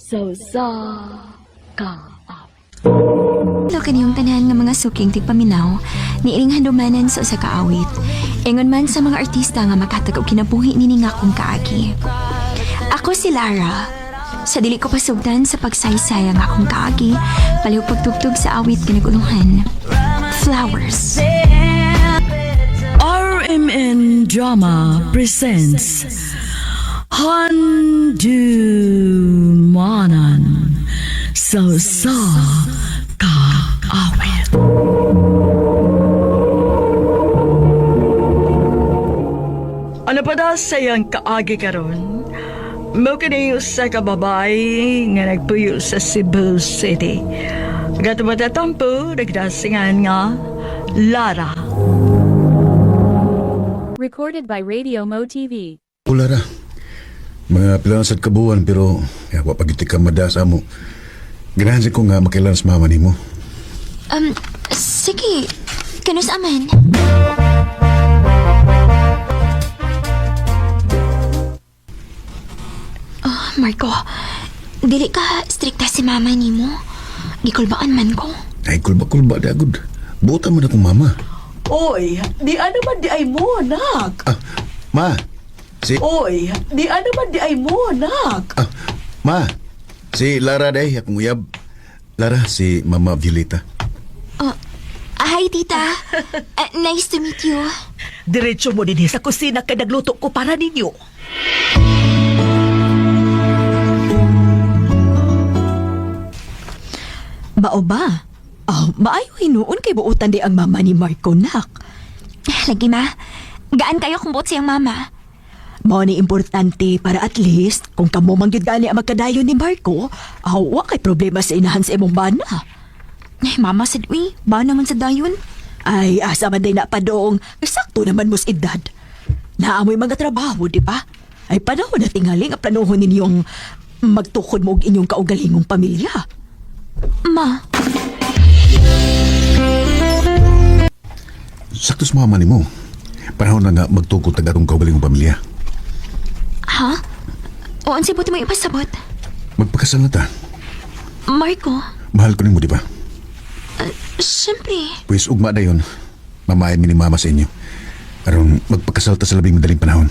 Sa usa ka awit. Hello kaniyong tanan nga mga suking tigpaminaw, niining handumanan sa usa ka awit. Ingon man sa mga artista nga makatag og kinabuhi niini nga akong kaagi. Ako si Lara. Sa dili ko pasugdan sa pagsaysay ang akong kaagi, palihog pagtugtog sa awit kinaguluhan. Flowers. RMN Drama presents Handumanan sa sa kaawit. Ano pa da sayang kaagi karon? Mo kini usa ka babae nga nagpuyo sa Cebu City. Gatumatatampo, nagdasingan nga Lara. Recorded by Radio Mo TV. Ulara. Mga pila na sad ka buwan pero ya, wa pag ka mada sa amo. Ganahan sad ko nga makilala sa mama nimo. Sige, kanus aman. Oh, Marco, dili ka strikta si mama nimo. Gikulbaan man ko. Ay kulba-kulba da gud. Buta man akong mama. Oy, di ano man di ay mo, nak. Ah, ma. Si Oy, di ano man di ay mo, nak. ah, ma. Si Lara day akong uyab. Lara si Mama Violeta. Oh, hi, tita. Ah, nice to meet you. Diretso mo dinhi sa kusina kay nagluto ko para ninyo. Mao ba? Oh, maayo hinuon kay buotan di ang mama ni Marco nak. Lagi, ma. Gaan kayo kung buot siyang mama. Mao ni importante para at least kung kamo man gyud gani ang magkadayon ni Marco, aw wa kay problema sa inahan sa imong bana. Ay, mama sad, uy. Ba naman sa dayon? Ay, asa man day na padong, sakto naman mo sa edad. Naamoy mga trabaho, di ba? Ay panahon na tingali nga planuhon ninyong magtukod mo og inyong kaugalingong pamilya. Ma, Sakto sa mama nimo. Panahon na nga magtukod tag atong kaugalingong pamilya. ha? O, ang sibot mo ipasabot? Magpakasal na ta. Marco, Mahal ko nimo, di ba? syempre. Pwes ugma dayon. Mamayan mi ni mama sa inyo. Aron magpakasal ta sa labing madaling panahon.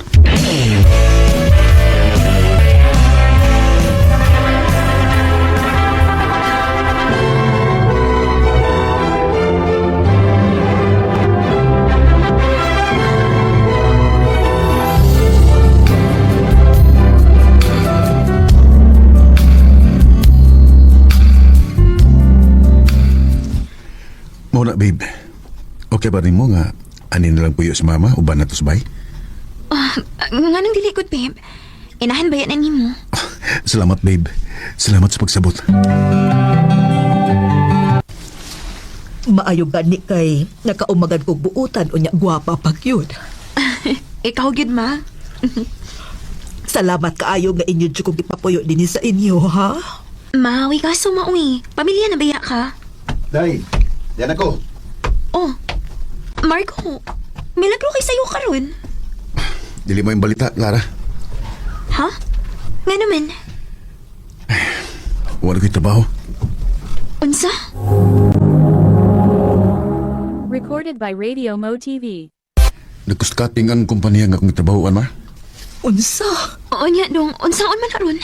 Mao na, babe. Okay ba nimo nga ani na lang puyo sa mama uban na to sa bahay? Ah, nga nang dili good, babe. Inahan ba yan ani mo? Salamat, babe. Salamat sa pagsabot. Maayo gani kay nakaumagan kog buotan unya gwapa pag yun. Ikaw gyud, ma. Salamat kaayo nga inyo jud kog gipapuyo dinhi sa inyo, ha? Ma, uy kaso mauwi. Pamilya na baya ka? Day, yan ako. Oh, Marco, milagro kay sayo karon. Dili mo yung balita, Lara. Ha? Nga naman. Wala ko'y trabaho. Unsa? Recorded by Radio Mo TV. Nagkuskating ang kumpanya nga akong trabahoan, ma. Unsa? Oo niya, dong. Unsaon man aron?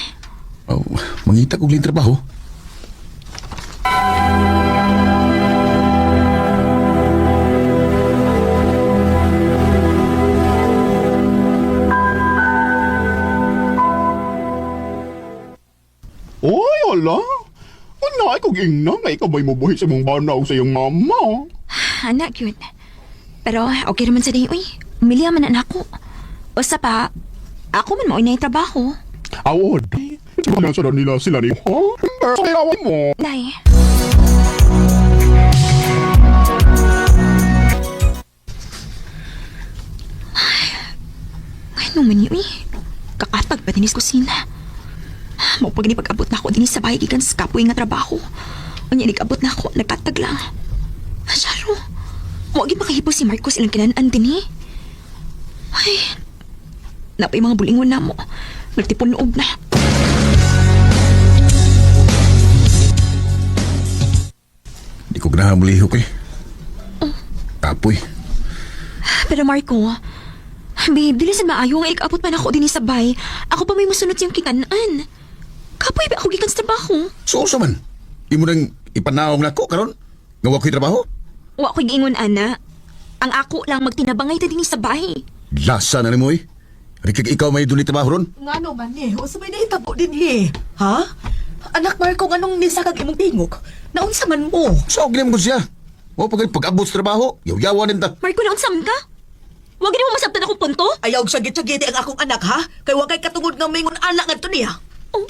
Oh, mangita kog ling trabaho. Oy, ala. Wala ay kog ingna nga ikaw ba'y mubuhi sa imong bana o sa iyong mama? Anak, yun. Pero okay naman sa day, uy. Umilya man na ako. Usa pa, ako man maoy na yung trabaho. Awod. Wala sa nila sila ni ha? Pero mo. Day. Ay, ano man yun, uy. Kakatag pa din is kusina. Maupag ni pag-abot na ako din sa bahay gikan sa kapoy nga trabaho. Unya, nag-abot na ako, nagkatag lang. Masyaro. Huwag yun makahipo si Marcos ilang kinanan din eh. Ay, napay mga bulingon na mo. Nagtipon loob na. Huwag na mulihok eh. Kapoy. Pero Marco, babe, dili sad maayo nga ikabot man ako dinhi sa bay. Ako pa may musunod siyang kikanan. Kapoy ba ako gikan sa trabaho? So, unsa man? Imo nang ipanaong nako karon? Nga wa ko'y trabaho? Wa ko'y giingon, ana. Ang ako lang magtinabangay ta dinhi sa bahay. Lasa na nimo eh. Rikig ikaw may dunay trabaho ron. Ngano man ni? Unsa may nahitabo dinhi? Ha? Anak Marco, nganong nisakag imong tingog? Naunsa man mo? So, ginam ko siya. O pag pag-abot sa trabaho, yaw-yawa din ta. Marco, naunsa man ka? Wa gani mo masabtan akong punto? Ayaw syagit-syagiti ang akong anak ha? Kay wa kay katungod nga mingon anak ngadto niya. Oh,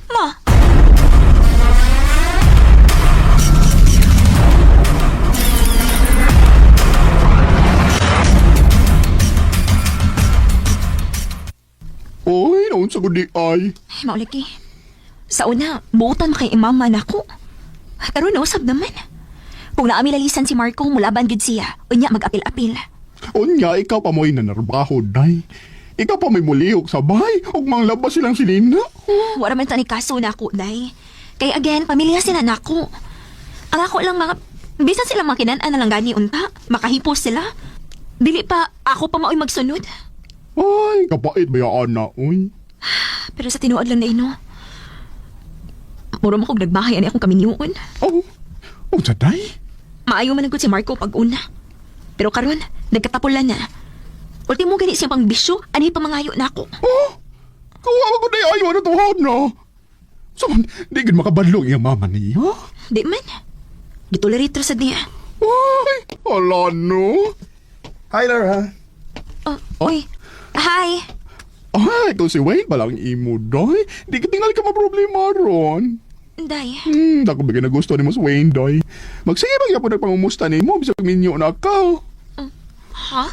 ma. Oy, naunsa ko di ay. Ay, maulagi. Sa una, buutan makay imama na ako. Karon nausab naman. Kung naami lalisan si Marco, mulaban gid siya. Unya mag-apil-apil. Unya, ikaw pa mo'y nanarbaho, day. Ikaw pa may mulihok sa bahay, ug manglabas silang sinina. Wala man tani kaso na ako, day. Kay again, pamilya sila nako. Ang ako lang mga... Bisan sila makinan-an na lang gani unta. Makahipos sila. Dili pa, ako pa mao'y magsunod. Ay, kapait ba yung anak, uy? Pero sa tinuod lang na ino. Mura mo kog nagbahay ani akong kaminyuon. Oh, unsa day? Maayo man gud si Marco pag una. Pero karon, nagkatapulan na. Ultimo gani siya pang bisyo, ani pa mangayo nako. Oh, kawawa ko day ayo na tuhod no. So, di gid makabadlong iyang mama niya. Di man. Gitolerate ra sad niya. Ay, ala no. Hi, Lara. Oh, uy. Hi. Ay, kung si Wayne pa lang imo, day. Di ka tingali ka maproblema ron. Day. Dako ba na gusto ni mo si Wayne, day. Magsige ba gyapon nagpangumusta nimo bisag minyo na ka. Ha?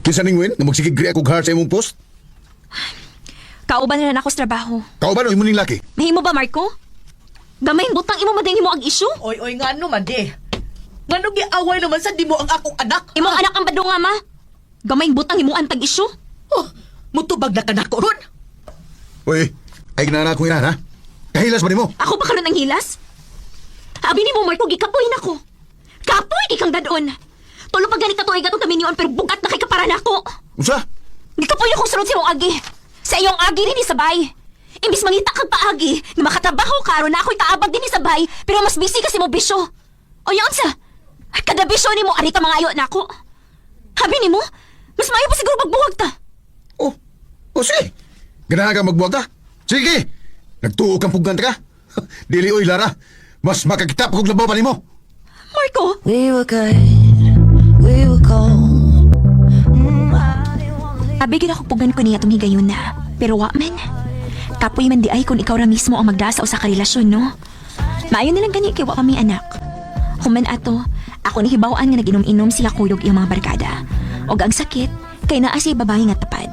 Kinsa ning Win nga magsigig react og heart sa imong post? Kauban na lang ako sa trabaho. Kauban o imo ning laki? Mahimo ba, Marco? Gamay butang imo mading himo ang issue? Oy, oy, ngano man di? Ngano giaway naman sa di mo ang akong anak? Imong anak ang badunga, ma. Gamay butang imo ang tag-issue. Oh, mutubag na ka nako ron. Uy, ay ginana akong inahan, ha? Kahilas ba nimo? Ako ba karon ang hilas? Abi nimo Marco, gikapoy nako. Kapoy di kang dadon. Tulo pa ganit katuig atong kaminyoon pero bugat na kay kapara nako. Unsa? Gikapoy akong sunod sa imong agi. Sa iyong agi rin sabay. Imbis mangita kag paagi, nga makatrabaho ka aron na ako'y kaabag din sabay, pero mas busy kasi mo bisyo. O yun sa, kada bisyo nimo ari ka mangayo nako. Habi nimo, mas maayo pa siguro magbuwag ta. Oh, oh sige. Ganahan ka magbuwag ka? Sige! Nagtuo kang pugnan ka? Dili oy, Lara. Mas makakita pa kog labaw pa nimo. Marco, We were good, we were gold. Abi gid ako pugan ko niya tong higayon na. Pero wa man. Kapoy man di ay kung ikaw ra mismo ang magdasa usa ka relasyon, no? Maayo na lang gani kay wa kami anak. Human ato, ako nahibaw-an nga naginom-inom sila kuyog iyang mga barkada. Og ang sakit, kay naa siya babae nga tapad.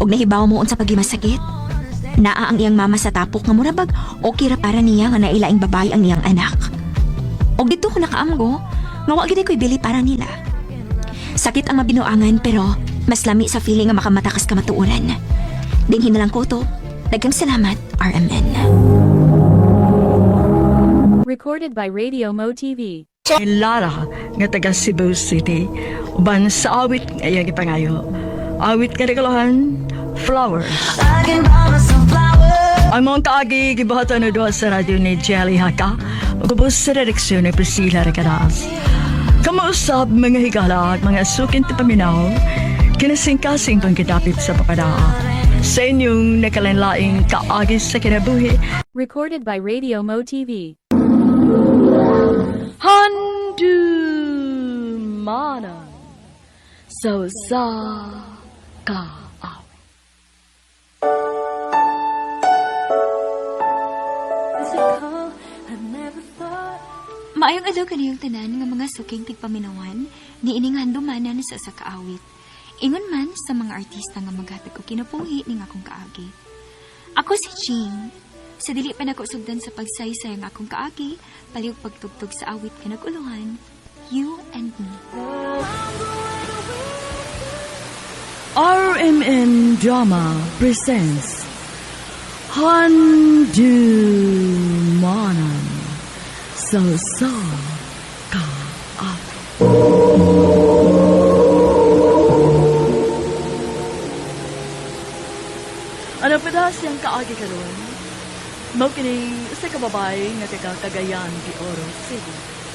Og nahibaw mo unsa pagimasakit? Naa ang iyang mama sa tapok nga mura bag okay ra para niya nga nailaing babae ang iyang anak. Og didto ko nakaamgo, nga wa gid ko'y bili para nila. Sakit ang mabinuangan pero mas lami sa feeling nga makamatakas ka matuoran. Dinhin na lang ko to. Daghang salamat, RMN. Recorded by Radio Mo TV. Lara nga taga Cebu City uban sa awit nga iyang gipangayo. Awit nga regalohan, Flowers. I can buy myself flowers. Ang mga kaagi gibuhatan na duha sa radyo ni Jelly Haka ug ubos sa redaksyon ni Priscilla Recadas. Kamausap mga higala at mga sukin ti paminaw, kinasingkasing kang gidapit sa papadaa. Sa inyong nakalanlaing kaagi sa kinabuhi, Recorded by Radio Mo TV. Handumanan sa usa ka awit. Maayong adlaw kaniyong tanan nga mga suking tigpaminawan niining handumanan sa usa ka awit. Ingon man sa mga artista nga maghatag og kinabuhi ning akong kaagi. Ako si Ching. Sa dili pa nako sugdan sa pagsaysay ang akong kaagi, palihog pagtugtog sa awit nga nag-uluhan, You and Me. RMN Drama presents Handumanan sa Usa Ka Awit. Ano pa daw siyang kaagi karon? Mao kini usa ka babae nga taga Cagayan de Oro City.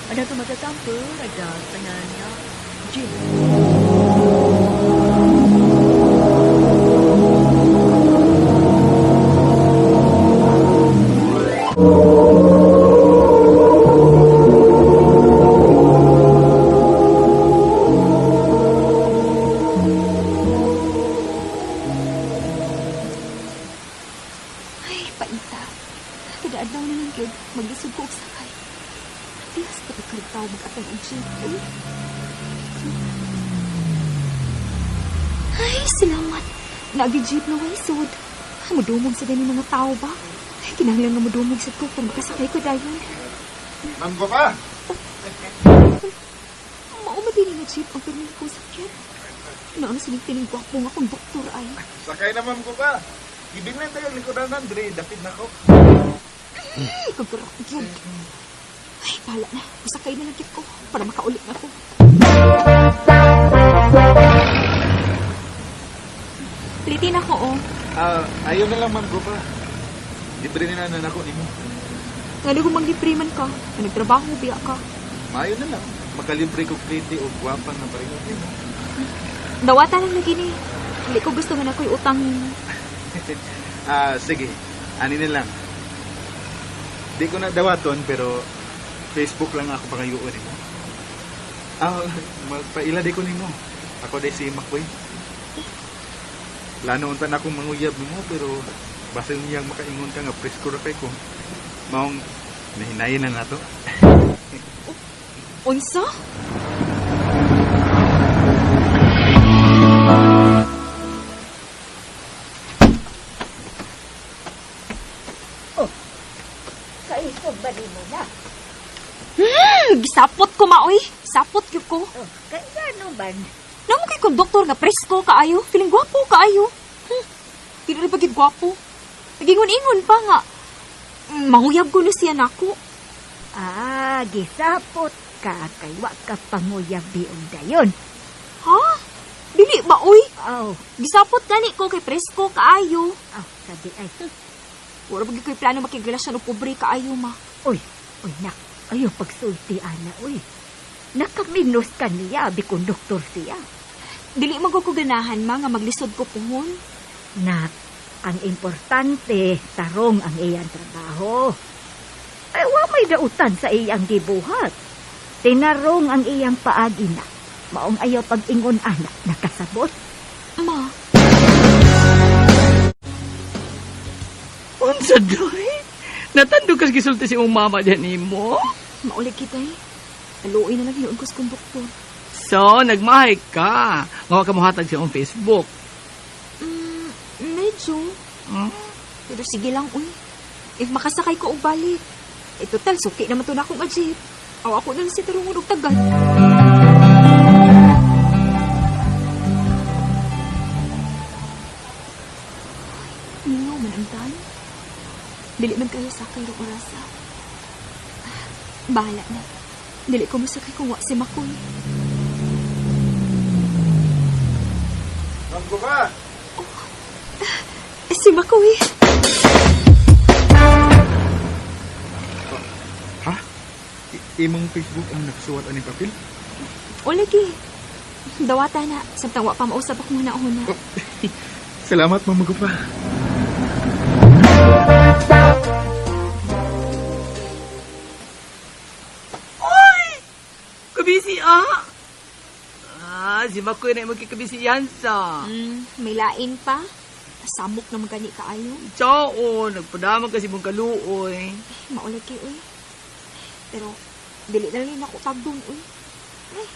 Ang ato matatampo nagdasangan nga Jill. Ay, paita. Kada adlaw na lang gyud, maglisod ko og sakay. Piyas pa to karitaw mag-atang og jeep, eh. Ay, salamat. Naagi jeep na way sud. Ay, mudumog sa gani mga tao ba? Ay, kinahanglan nga mudumog sad ko kung makasakay ko dayon. Ma'am Gopa! Mao man din nga jeep ang pirmi kong sakyan. Naano sining tining gwapo nga konduktor ay. Sakay na, Ma'am Gupa. Ibig lang tayo likodanan, dre. Dapit na ko. Ay, kagarak yun. Ay, bahala na. Masakay na lang gyud ko para makaulit na ko. Pilitin ako, oh. Ah, ayaw na lang, Ma'am Gupa. Libre na na ako nimo. Nga na kung man ka. Nga nagtrabaho, biya ka. Maayo na lang. Makalibre ko pretty o gwapa na pareho nimo. Dawata lang lagi ni. Hindi ko gusto nga na ako'y utang. Ah, sige. Ani na lang. Di ko na dawaton pero Facebook lang ako pangayuon nimo. Ah, magpaila di ko nimo. Ako day si Makoy. Plano unta na akong manguyab nimo pero basin niyang makaingon ka nga presko ra kay ko. Maong nahinayin na nato. Unsa? Kaisog ba ni mo na? Gisapot ko maoy. Sapot gyud ko. Oh, kay gano man? Namo kay konduktor nga presko kaayo. Feeling gwapo kaayo. Dili ra ba gyud gwapo? Nagingon-ingon pa nga. Mahuyab ko no siya nako. Ah, gisapot ka kay wa ka panguyab biong dayon. Ha? Dili ba oy? Aw, Gisapot gani ko kay presko kaayo. aw, sabi ay. Wala ba gyud ko'y plano makigrelasyon og pobre kaayo ma. Uy, uy nak, ayo pagsulti ana, uy. Nakaminos ka niya, abi konduktor siya. Dili man ko ko ganahan ma nga maglisod ko puhon. Nak, ang importante, tarong ang iyang trabaho. Ay, wa may dautan sa iyang gibuhat. Tinarong ang iyang paagi na. Maong ayaw pag-ingon anak, nakasabot. Ma, Unsa doy? Natando kas gisulti si imong mama diyan nimo? maulig kita eh. Aluoy na lang hinuon ko sa konduktor. So, nagmahay ka. Nga wa ka mohatag sa imong Facebook. Medyo. Hmm? Pero sige lang, uy. If makasakay ko og balik. Eh, total, suki naman to na akong jeep. Aw, ako na lang si tarungon og tagad. Ay, mingaw man ang tan. Dili man kayo sakay rong orasa. Ah, bahala na. Dili ko masakay kung wa si Makoy. Ma'am Gupa! Eh, si Makoy. Ha? Imong Facebook ang nakasuwat aning papel? O lagi. Dawata na. Samtang wa pa mausap akong huna-huna. Salamat, Ma'am Gupa. Kabisi ah! Ah, si Makoy na imong kikabisiyan sa. May lain pa. Samok na magani kaayo. Chao, nagpadamag kasi mong kaluoy. Maulag kay uy. Pero, dili na lang ako tagdong uy. Ay,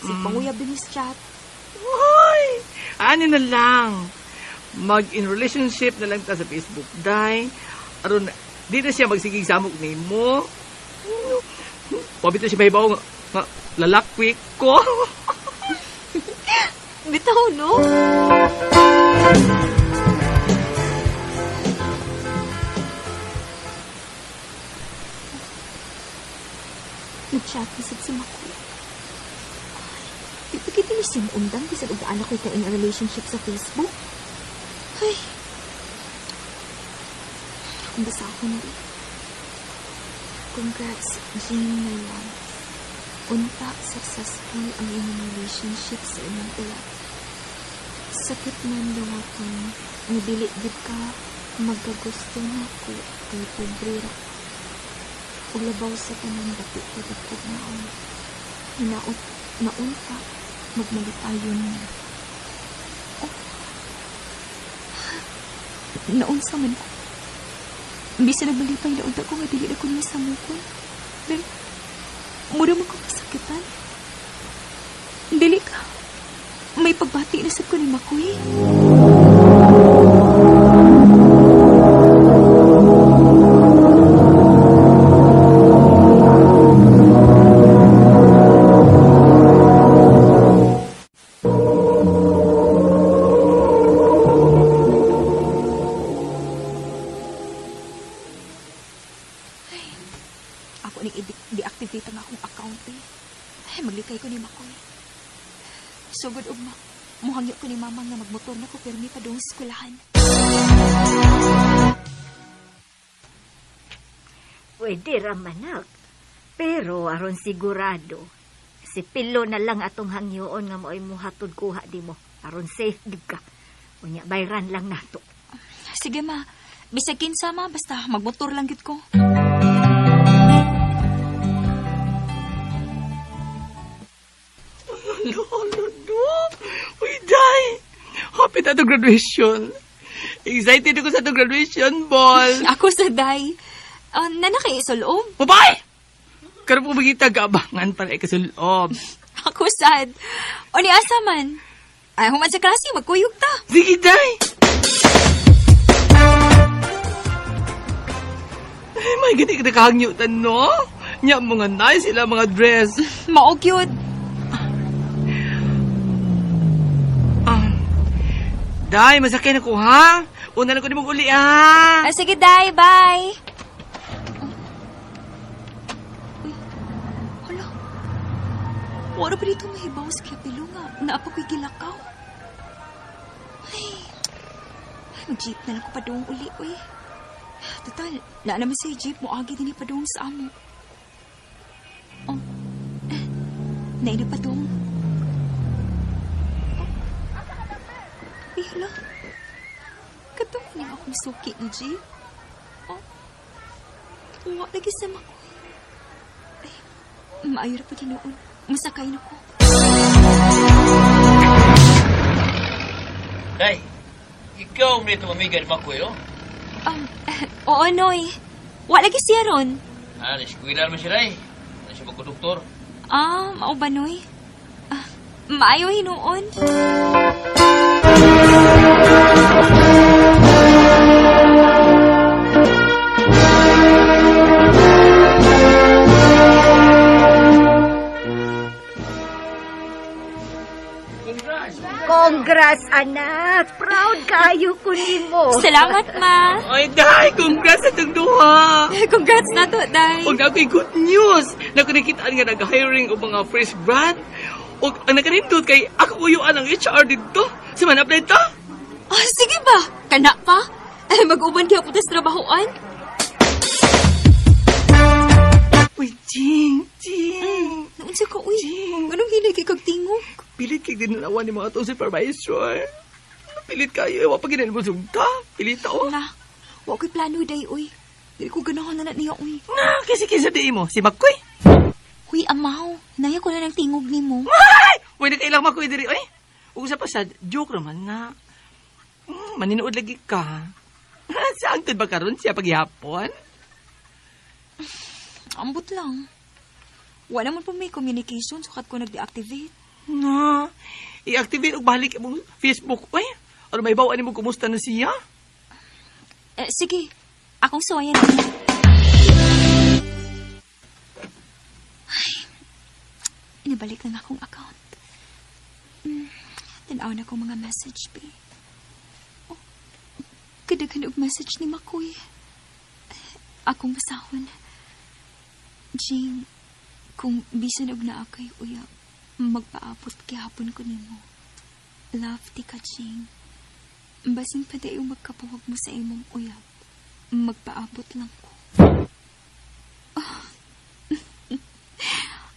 si panguyab din his chat. Hoy! Ano na lang? Mag-in relationship na lang ta sa Facebook, day. Aron, di na siya magsigig samok nimo. Wabito siya mahibaw nga, nga lalakwi ko. Bitaw, no? Nag-chat na sad si Makoy. Ay, di pa kita ni sinundang bisan og anak ko ka in a relationship sa Facebook. Ay. Kung basta ako na rin. Congrats, Jean, my love. Unta successful ang imong relationship sa imong uyab. Sakit man dawaton, nga dili gid ka magkagusto nako kay pobre ra ko. Ug labaw sa tanan dapit ka gid kog maon. Hinaot naunta magmalipayon mo. Oh. Naunsa man ko. Bisan nagmalipay na unta ko nga dili na ko niya samukon. Pero mura man ko masakitan. Dili ka. May pagbati na sad ko ni Makoy. Ako ning i-deactivate ang akong account eh. Ay, maglikay ko ni Makoy. Sugod ugma. Muhangyo ko ni mama nga magmotor na ko pirmi pa doon sa eskwelahan. Pwede ra manak. Pero aron sigurado, si Pilo na lang atong hangyoon nga mo'y muhatod kuha di mo. Aron safe gid ka. Unya bayran lang nato. Sige ma, bisag kinsa ma, basta magmotor lang gid ko. Lolo, no. Uy, day! Happy na to graduation. Excited ako sa to graduation ball. Ako sa day. Nana kay isulob. Babay! Karon po magita gaabangan para ikasulob. Ako sad. O ni asa man. Ay, human sa klase, magkuyog ta. Sige, day! Ay, may gani ka nakahangyutan, no? Nya, mga nice sila mga dress. Mao cute. Ah. Day, masakay na ko, ha? Una na ko ni mong uli, ha? Ah, sige, day. Bye. Uy, hala. Wala pa dito mahibaw sa Pilo nga. Naapa ko'y gilakaw. Ay, ay mag-jeep na lang ko pa doong uli, uy. Total, naa naman sa jeep mo agi din pa doong sa amo. Oh, eh, naina pa doong. Oh. Uy, hala. Katong ning akong suki ni Jeep. Oh. Wa lagi sa makoy. Ay, maayo ra pa tinuon. Masakay na ko. Day, ikaw mo nito mamiga ni Makoy, no? Oo, Noy. Wa lagi siya ron. Ah, na-eskwela naman siya, Day. Ano siya magkonduktor? Ah, mao ba, Noy? Ah, maayo hinuon. Congrats, anak. Proud kayo ko nimo. Salamat, ma. Ay, Day! Congrats sa itong duha! Congrats na to, Day. Huwag na ako'y good news! Nakanikitaan nga nag-hiring og mga fresh grad. O ang nakanindot kay ako uyuan ang HR dito. Sa man apply ta? Ah, sige ba? Kana pa? Eh, mag-uban kaya po sa trabahoan. Uy, Jing! Jing! Naunsa ka, uy. Anong hinay kay kag tingog? Pilit kay dinalawan ni mga to supervisor. Pilit kayo. Ewa pa ginal mo sugta. Pilit oh. Na, wa ko'y plano, Day, uy. Dili ko ganahan na na niya, uy. Na, kasi kisa di mo. Si Makoy. Uy, amaw. Naya ko na ng tingog nimo. Ay! Uy, nakailang Makoy diri. Uy, ug sa pasad, joke raman na. Maninood lagi ka. Saan ba karon siya paghihapon? Ambot lang. Wa naman po may communication sukat ko nag-deactivate. Na, i-activate og balik imong Facebook. Uy, ano may bawa nimo kumusta na siya? Eh, sige. Akong suwayan. Ay, inabalik lang akong account. Tanaw na akong mga message, be. Oh, kadaghan og message ni Makoy. Akong basahon. Jing, kung bisan og naa kay uyab, magpaabot gihapon ko nimo. Love ti ka, Jing. Basin pa dayo magkabuwag mo sa imong uyab. Magpaabot lang ko. Ah.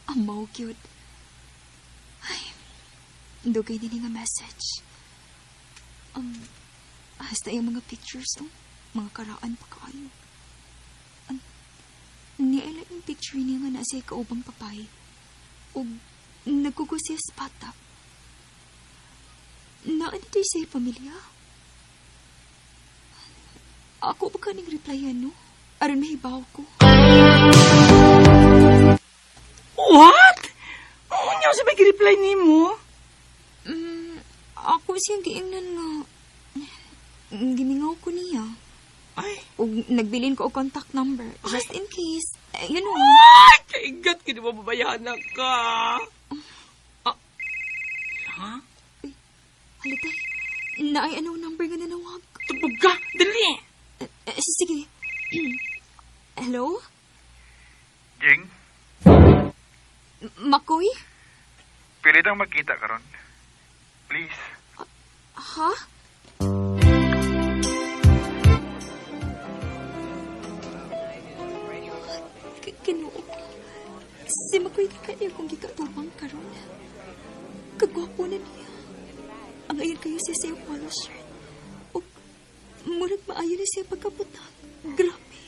Amaw cute. Ay, dugay din nga message. Hasta yung mga pictures, oh. Mga karaan pa kayo. Niala yung picture niya nga nasa kaubang papay. O nagkugo siya sa bathtub. Naan dito siya pamilya? Ako ba kaning replyan, no? Aron mahibaw ko. What? Unya sa may reply nimo? Ako siyang giingnan nga. Gimingaw ko niya. Ay, Ug nagbilin ko og contact number. Just in case. You know. ay, kaigat kini mo babayaan na ka. Ah. Ha? Halitay. Naay anong number nga nanawag? Tubog ka, dali. Eh, sige. Hello? Jing, Makoy? pili tang magkita karon. Please. Ha? Kinoo ko. Si Makoy di kaya kung gikatubang karon. Kagwapo na niya. Ang ayon kayo siya sa iyong polo shirt. O, murag maayo na siya pagkabutang. Grabe.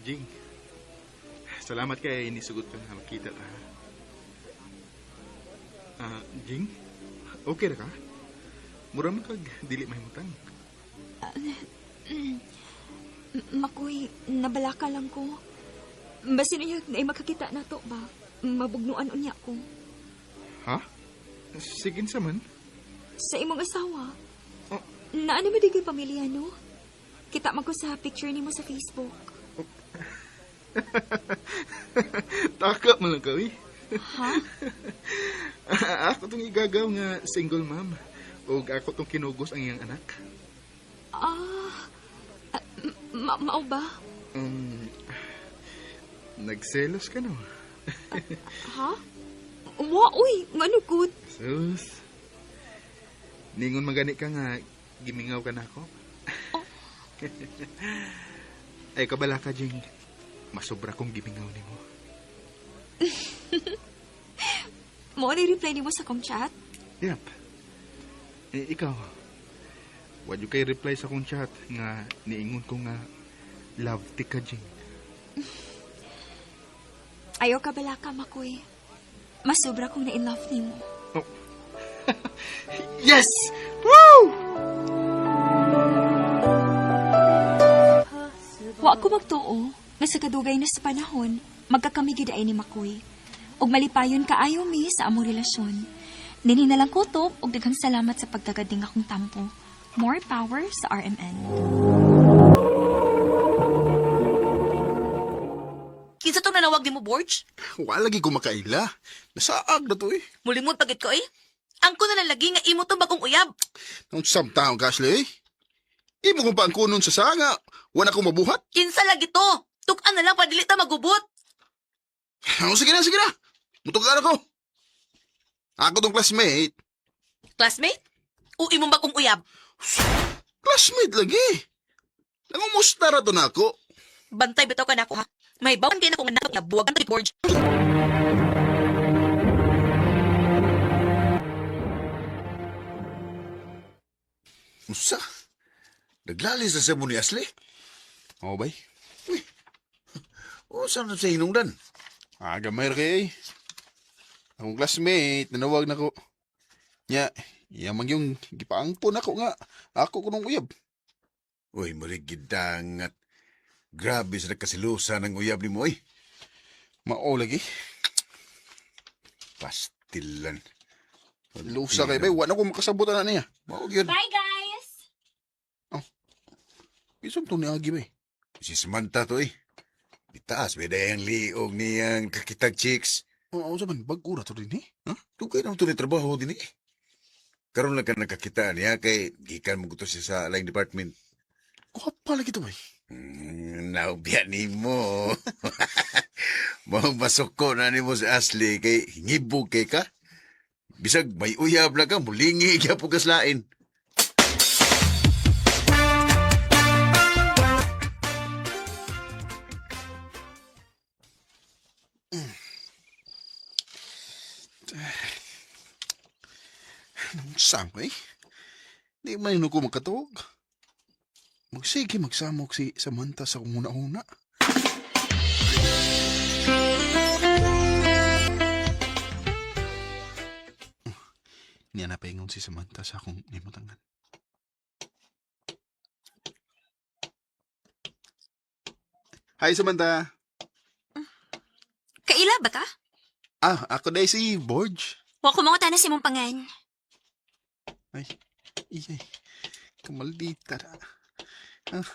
Jing, salamat kay nisugot ka nga makita ta. Ah, Jing, okay ra ka? Mura man kag dili mahimutang. Makoy, nabalaka lang ko. Basin unya na makakita na to ba? Mabugnuan unya ko. Ha? Sige sa man. Sa imong asawa. Oh. Naano mo di kay pamilya, no? Kita man ko sa picture nimo sa Facebook. Taka man lang ka, uy. Ha? Ako tong igagaw nga single mom. Og ako tong kinugos ang iyang anak. Ah, mao ba? Nagselos ka no? Ha? Wa, uy, ngano good? Sus. Ningon magani ka nga gimingaw ka na ako. Ay kabala ka, Jing. Masobra kong gimingaw nimo. Mo ni reply nimo sa kong chat? Yep. Eh, ikaw, wa jud kay reply sa akong chat nga niingon ko nga love ti ka, Jing. Ayaw ka bala ka, Makoy. Mas sobra kong na-in love nimo. Oh. Yes! Woo! Wa ko magtuo nga sa kadugay na sa panahon, magkakami gid ay ni Makoy. Ug malipayon kaayo mi sa among relasyon. Dinhi na lang kutob ug daghang salamat sa pagtagad ning akong tampo. More power sa RMN. Kinsa tong nanawag nimo, Borge? Wala lagi ko makaila. Nasaag na to eh. Mulimod pagit ko eh. Ang ko na lang lagi nga imo tong bagong uyab. Nung taong Ashley eh. Imo kong paangkunon sa sanga. Wala akong mabuhat. Kinsa lagi to? Tuk-an na lang pa dili ta magubot. Oh, sige na, sige na. Mutugan ako. Ako tong classmate. Classmate? O imong bagong uyab? Classmate lagi. Nangumusta ra to na ako. Bantay bitaw ka nako ha. May bawang kay nako nga nato nga buwagan to Borge. Usa? Naglalis na sa mo ni Ashley? Oo, bay. Usa na sa hinungdan? Ah, gamay ra kay. eh. Akong classmate, nanawag na ko. Nya, iya man yung gipaangpon ako nga. Ako kunong uyab. Uy, mulig gidangat. Grabe sa nakasilusa ng uyab ni mo, eh. Mao lagi. Pastilan. Lusa kay bay, wala ko makasabutan na niya. Mao gyud. Bye guys! Isang to ni Agi bay. Si Samantha to eh. Itaas, may dayang liog niyang kakitag chicks. Oo, sa man, bag-ura to din eh. Ha? Dugay naman to ni trabaho din eh. Karon lang ka nakakita niya kay gikan mo gusto siya sa line department. Kuha lagi to bay. Naubya nimo. Mao masuko na nimo si Ashley kay hingibog kay ka. Bisag may uyab na ka, mulingi gyapon ka sa lain. Saan ko eh? Di man yun ko magkatuog. Magsige magsamok si Samantha sa kumuna-una. Niya na paingon si Samantha sa akong limutangan. Hi, Samantha. Kaila ba ka? Ah, ako dahil si Borge. Wa ko mangutana sa imong pangan. Ay, iyay. Kamaldita na. Ah.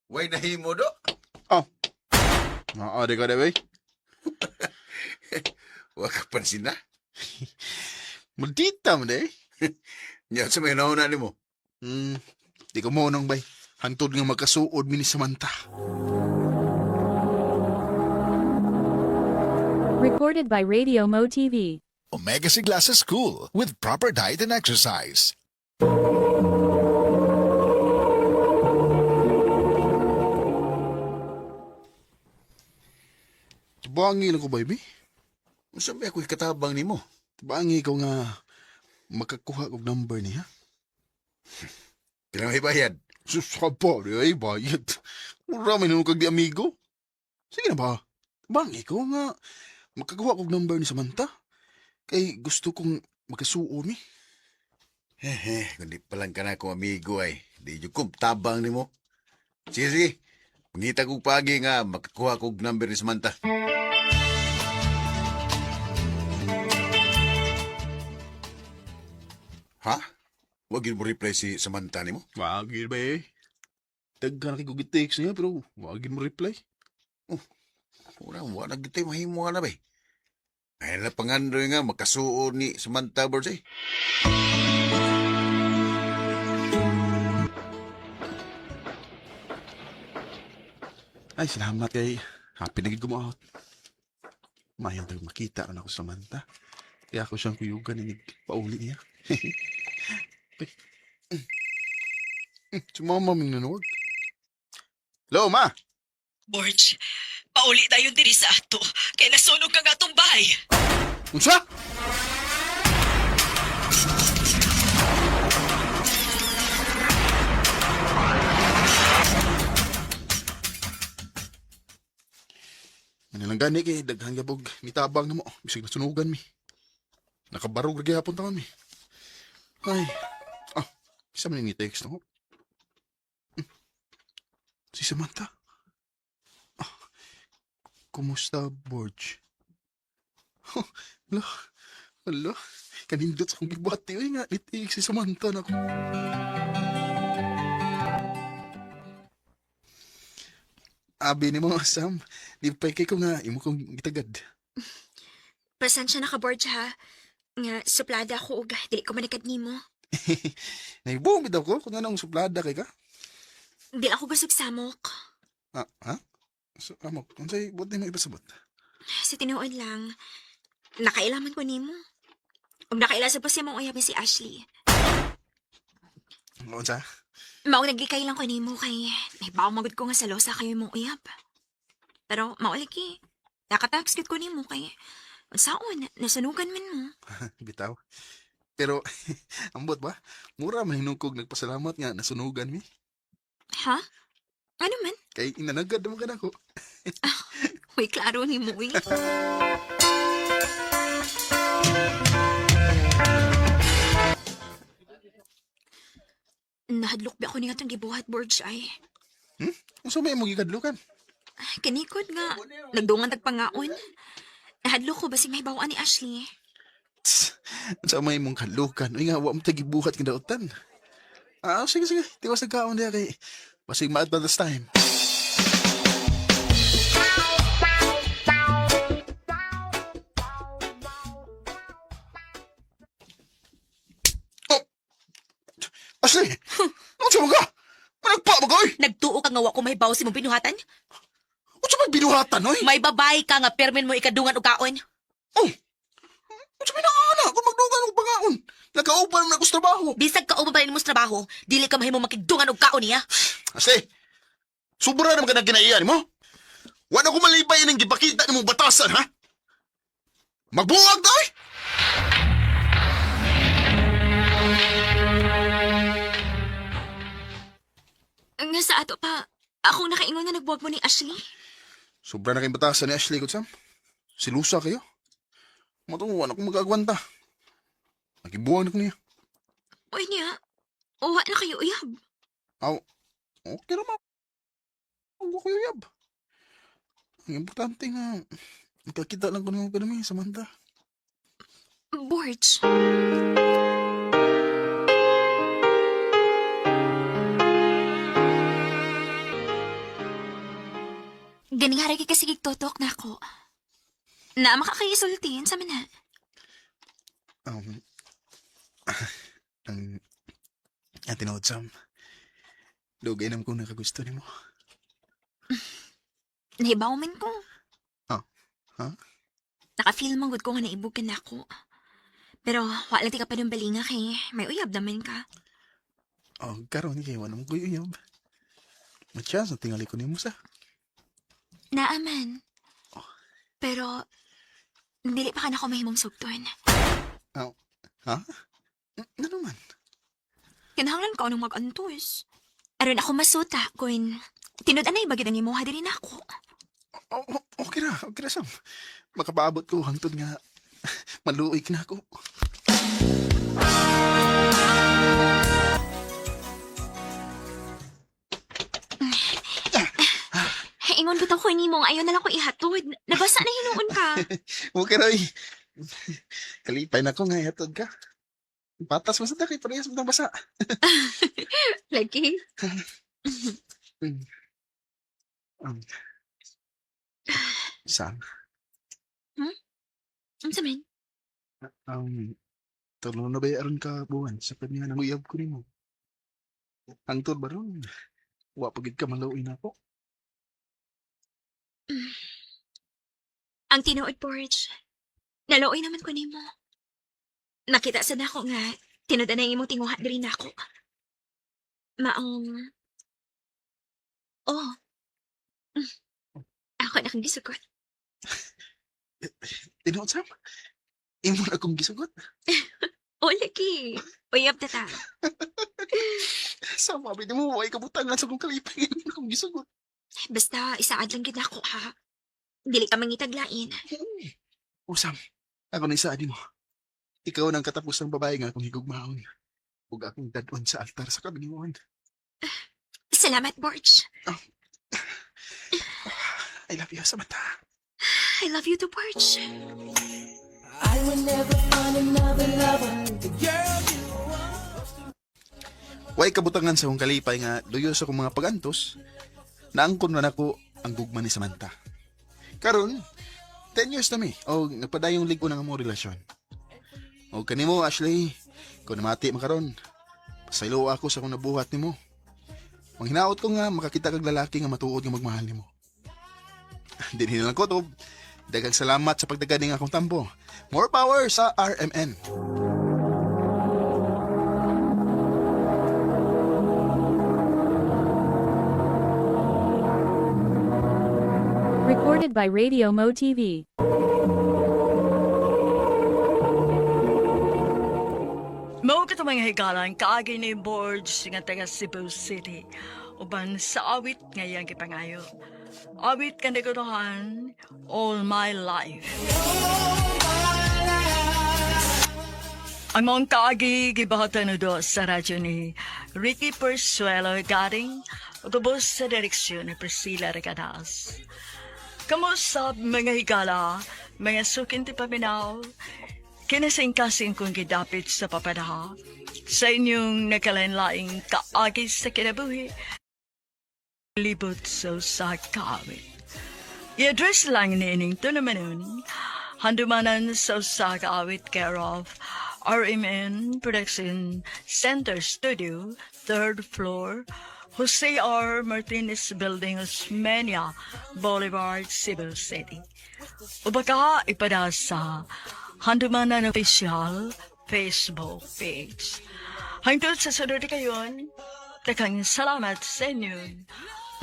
Way nahimo do. Oh. Maaari ka na ba eh? Wa ka pansin na. Maldita mo na eh. Nya sa may nauna nimo. Di ko mo nang bay. Hantod nga magkasuod mi ni Samantha. Recorded by Radio Mo TV. Omega Sigla sa school with proper diet and exercise. Tibangi lang ko, baby. Unsa may ako'y katabang nimo? Tibangi ko nga makakuha og number niya. Pila may bayad? Sus, haba, di ay bayad. Mura man kag di amigo. Sige na ba? Tibangi ko nga makakuha og number ni Samantha. Kay gusto kong magkasuo mi. Hehe, kundi pa lang ka na akong amigo ay. Di jud ko tabang nimo. Sige, sige. Pangita kog pagi nga makakuha kog number ni Samantha. Ha? Wag yun mo reply si Samantha nimo? Wag yun ba eh. Daghan na kay text niya pero wag yun mo reply. Oh, wala, wala gitay mahimo na ba eh. Ay na pangandoy nga makasuo ni Samantha Birds eh. Ay, salamat kay happy na gid ko mo out. Mayang tag makita ron ako sa Samantha. Kaya ako siyang kuyugan inig pauli niya. Ay. Si mama ming nanood. Hello, ma! Borge, pauli tayo diri sa ato. Kay nasunog ka nga atong bahay. Unsa? Manilang gani kay daghan gabog nitabang na mo bisag nasunugan mi. Nakabarog ra gihapon taon mi. Ay. Ah, isa man ni text no. Si Samantha. Ah, kumusta, Borge? Ala, ala, kanindot sa akong gibati. Uy nga, nitig si Samantha na ako. Abi ni mo, Sam. Di pa kay ko nga, imo kong gitagad. Pasensya na ka, Borge, ha? Nga, suplada ako og dili ko manikad nimo. Naibumid ako kung anong suplada kay ka. Di ako gusog samok. Ah, ha? So, amok, unsay buot nimo ipasabot? Sa tinuod lang, nakailaman ko nimo. Ug nakaila sa pa mong uyab ni si Ashley. Unsa? Maong naglikay lang ko nimo kay nahibaw magud ko nga sa losa kayo mong uyab. Pero mao lagi, nakatax gyud ko nimo kay unsaon nasunugan man mo. Bitaw. Pero, ambot ba? Mura man hinungkog nagpasalamat nga nasunugan mi. Ha? Ano man? Kay inanagad naman ka nako. Uy, klaro ni mo, uy. Nahadlok ba ako ni atong gibuhat, Borge, ay. Unsa may imong gikadlukan? Kanikod nga. Nagdungan tagpangaon. Nahadlok ko basig may bawaan ni Ashley. Tss, unsa may imong kadlukan? Uy nga, wa mo tayo gibuhat nga dautan. Ah, sige, sige. Tiwas nagkaon diya kay basig maad ba this time. Ashley! Ano siya mga? Managpa ba ka, oy? Nagtuo ka nga wa ko mahibaw sa imong binuhatan? Ano siya binuhatan, oy? May babae ka nga permin mo ikadungan og kaon. Oh! Ano siya minaana? Kung magdugan og pangaon. Nagkauban naman ako sa trabaho. Bisag ka pa mo sa trabaho, dili ka mahimo makigdungan og kaon niya. Ashley! Sobra naman ka ng kinaiyan mo. Wala ko malipay ng gipakita nimong batasan, ha? Magbuwag na, oy! Nga sa ato pa, akong nakaingon nga nagbuwag mo ni Ashley. Sobra na kayong batasan ni Ashley, Kutsam. Silusa kayo. Matuwa na akong mag-agwanta. Nagibuwag na ko niya. Uy niya, uwa na kayo uyab. Aw, okay naman. Ang ko yab. Ang importante nga, magkakita lang ko ng mga Samantha. Borge. Ganing haragi kasi gigtotok na ako. Na makakaisultin sa mana. Ang ang tinuod, Sam. Dugay naman kong nakagusto nimo. Nahibaw man ko. Ah, ha? Naka-feel man gud ko nga naibog ka na ako. Pero wala ti ka pa ng balinga kay may uyab naman ka. Oh, karon kay wala mo ko'y uyab. Matya, sa tingali ko nimo sa. Naaman. Pero dili pa ka na ako mahimong sugton. Aw, ha? Ano man? Kinahanglan ka anong mag-antos. Aron ako masuta kun tinud-anay ba gid ang imuha diri nako. Oh, oh, okay ra, Sam. Makapaabot ko hangtod nga maluoy ka na ako. Ingon bitaw ko nimo nga ayaw na lang ko ihatod. Nabasa na hinuon ka. Okay ra, oy. Kalipay na ko nga ihatod ka. Patas mo sa kay parehas mo basa. Lagi. Sam, Unsa man? um, tulong na ba aron ka buwan sa kanya nang uyab ko nimo? Hangtod ba ron? Wa pa gid ka maluoy na ako. Ang tinuod, Borge. Naluoy naman ko nimo. Nakita sa nako nga tinud-anay imong tinguha diri nako. Maong Oh. Ako na kang gisugot. Tinuod, Sam? Imo na akong gisugot. Oh, lagi. Uyab ta ta. Sam, abi nimo way kabutangan sa akong kalipay. Imo na akong gisugot. Basta isaad lang gid nako ha. Dili ka mangitaglain. O Sam, ako na isaad nimo. Ikaw nang katapos ng babae nga akong higugmaon. Ug akong dadon sa altar sa kabinguan. Salamat, Borge. I love you, Samantha. I love you too, Borge. Way kabutangan sa akong kalipay nga luyo sa akong mga pagantos, naangkon man ako ang gugma ni Samantha. Karon, 10 years na mi, o nagpadayong lig-on ang among relasyon. O kanimo, Ashley, kung namati man karon, pasaylo ako sa akong nabuhat nimo. Manghinaot ko nga makakita kag lalaki nga matuod nga magmahal nimo. Dinhi na lang ko to. Daghang salamat sa pagdaganing akong tambo. More power sa RMN. Recorded by Radio Mo TV. Mao kato mga higalan kaagi ni Borge nga taga Cebu City uban sa awit nga iyang gipangayo. Awit nga nagutuhan All My Life. Ang mong kaagi gibahatan do sa radyo ni Ricky Persuelo Garing ug ubos sa direksyon ni Priscilla Recadas. Kamusta mga higala, mga sukin ti paminaw, kinasingkasing kong gidapit sa papadaha, sa inyong nagkalainlaing kaagi sa kinabuhi, libot sa kawit. I-address lang ni ining tunamanon, handumanan sa usa ka awit care of RMN Production Center Studio, 3rd floor, Jose R. Martinez Building, Osmeña Boulevard, Cebu City. O baka ipada sa Handumanan Official Facebook page. Hangtod sa sunod kayon, daghang salamat sa inyong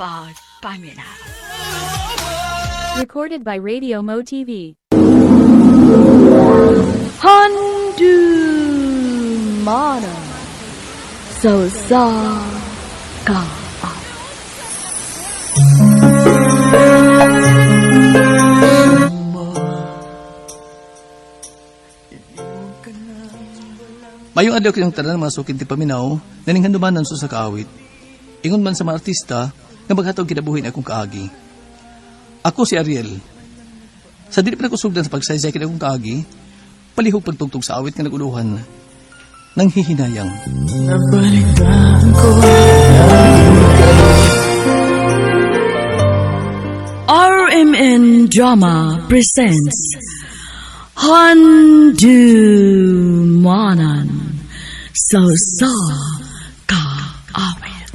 pagpaminaw. Recorded by Radio Mo TV. Handumanan sa usa ka Mayong adlaw kayong tanan mga sukin ti paminaw, naning handumanan sa kaawit. Ingon man sa mga artista, nga maghatog kinabuhi na akong kaagi. Ako si Ariel. Sa dili pa nakusugdan sa pagsaysay kini akong kaagi, palihog pagtugtog sa awit nga naguluhan, nang hihinayang. RMN Drama presents Handumanan sa usa ka awit.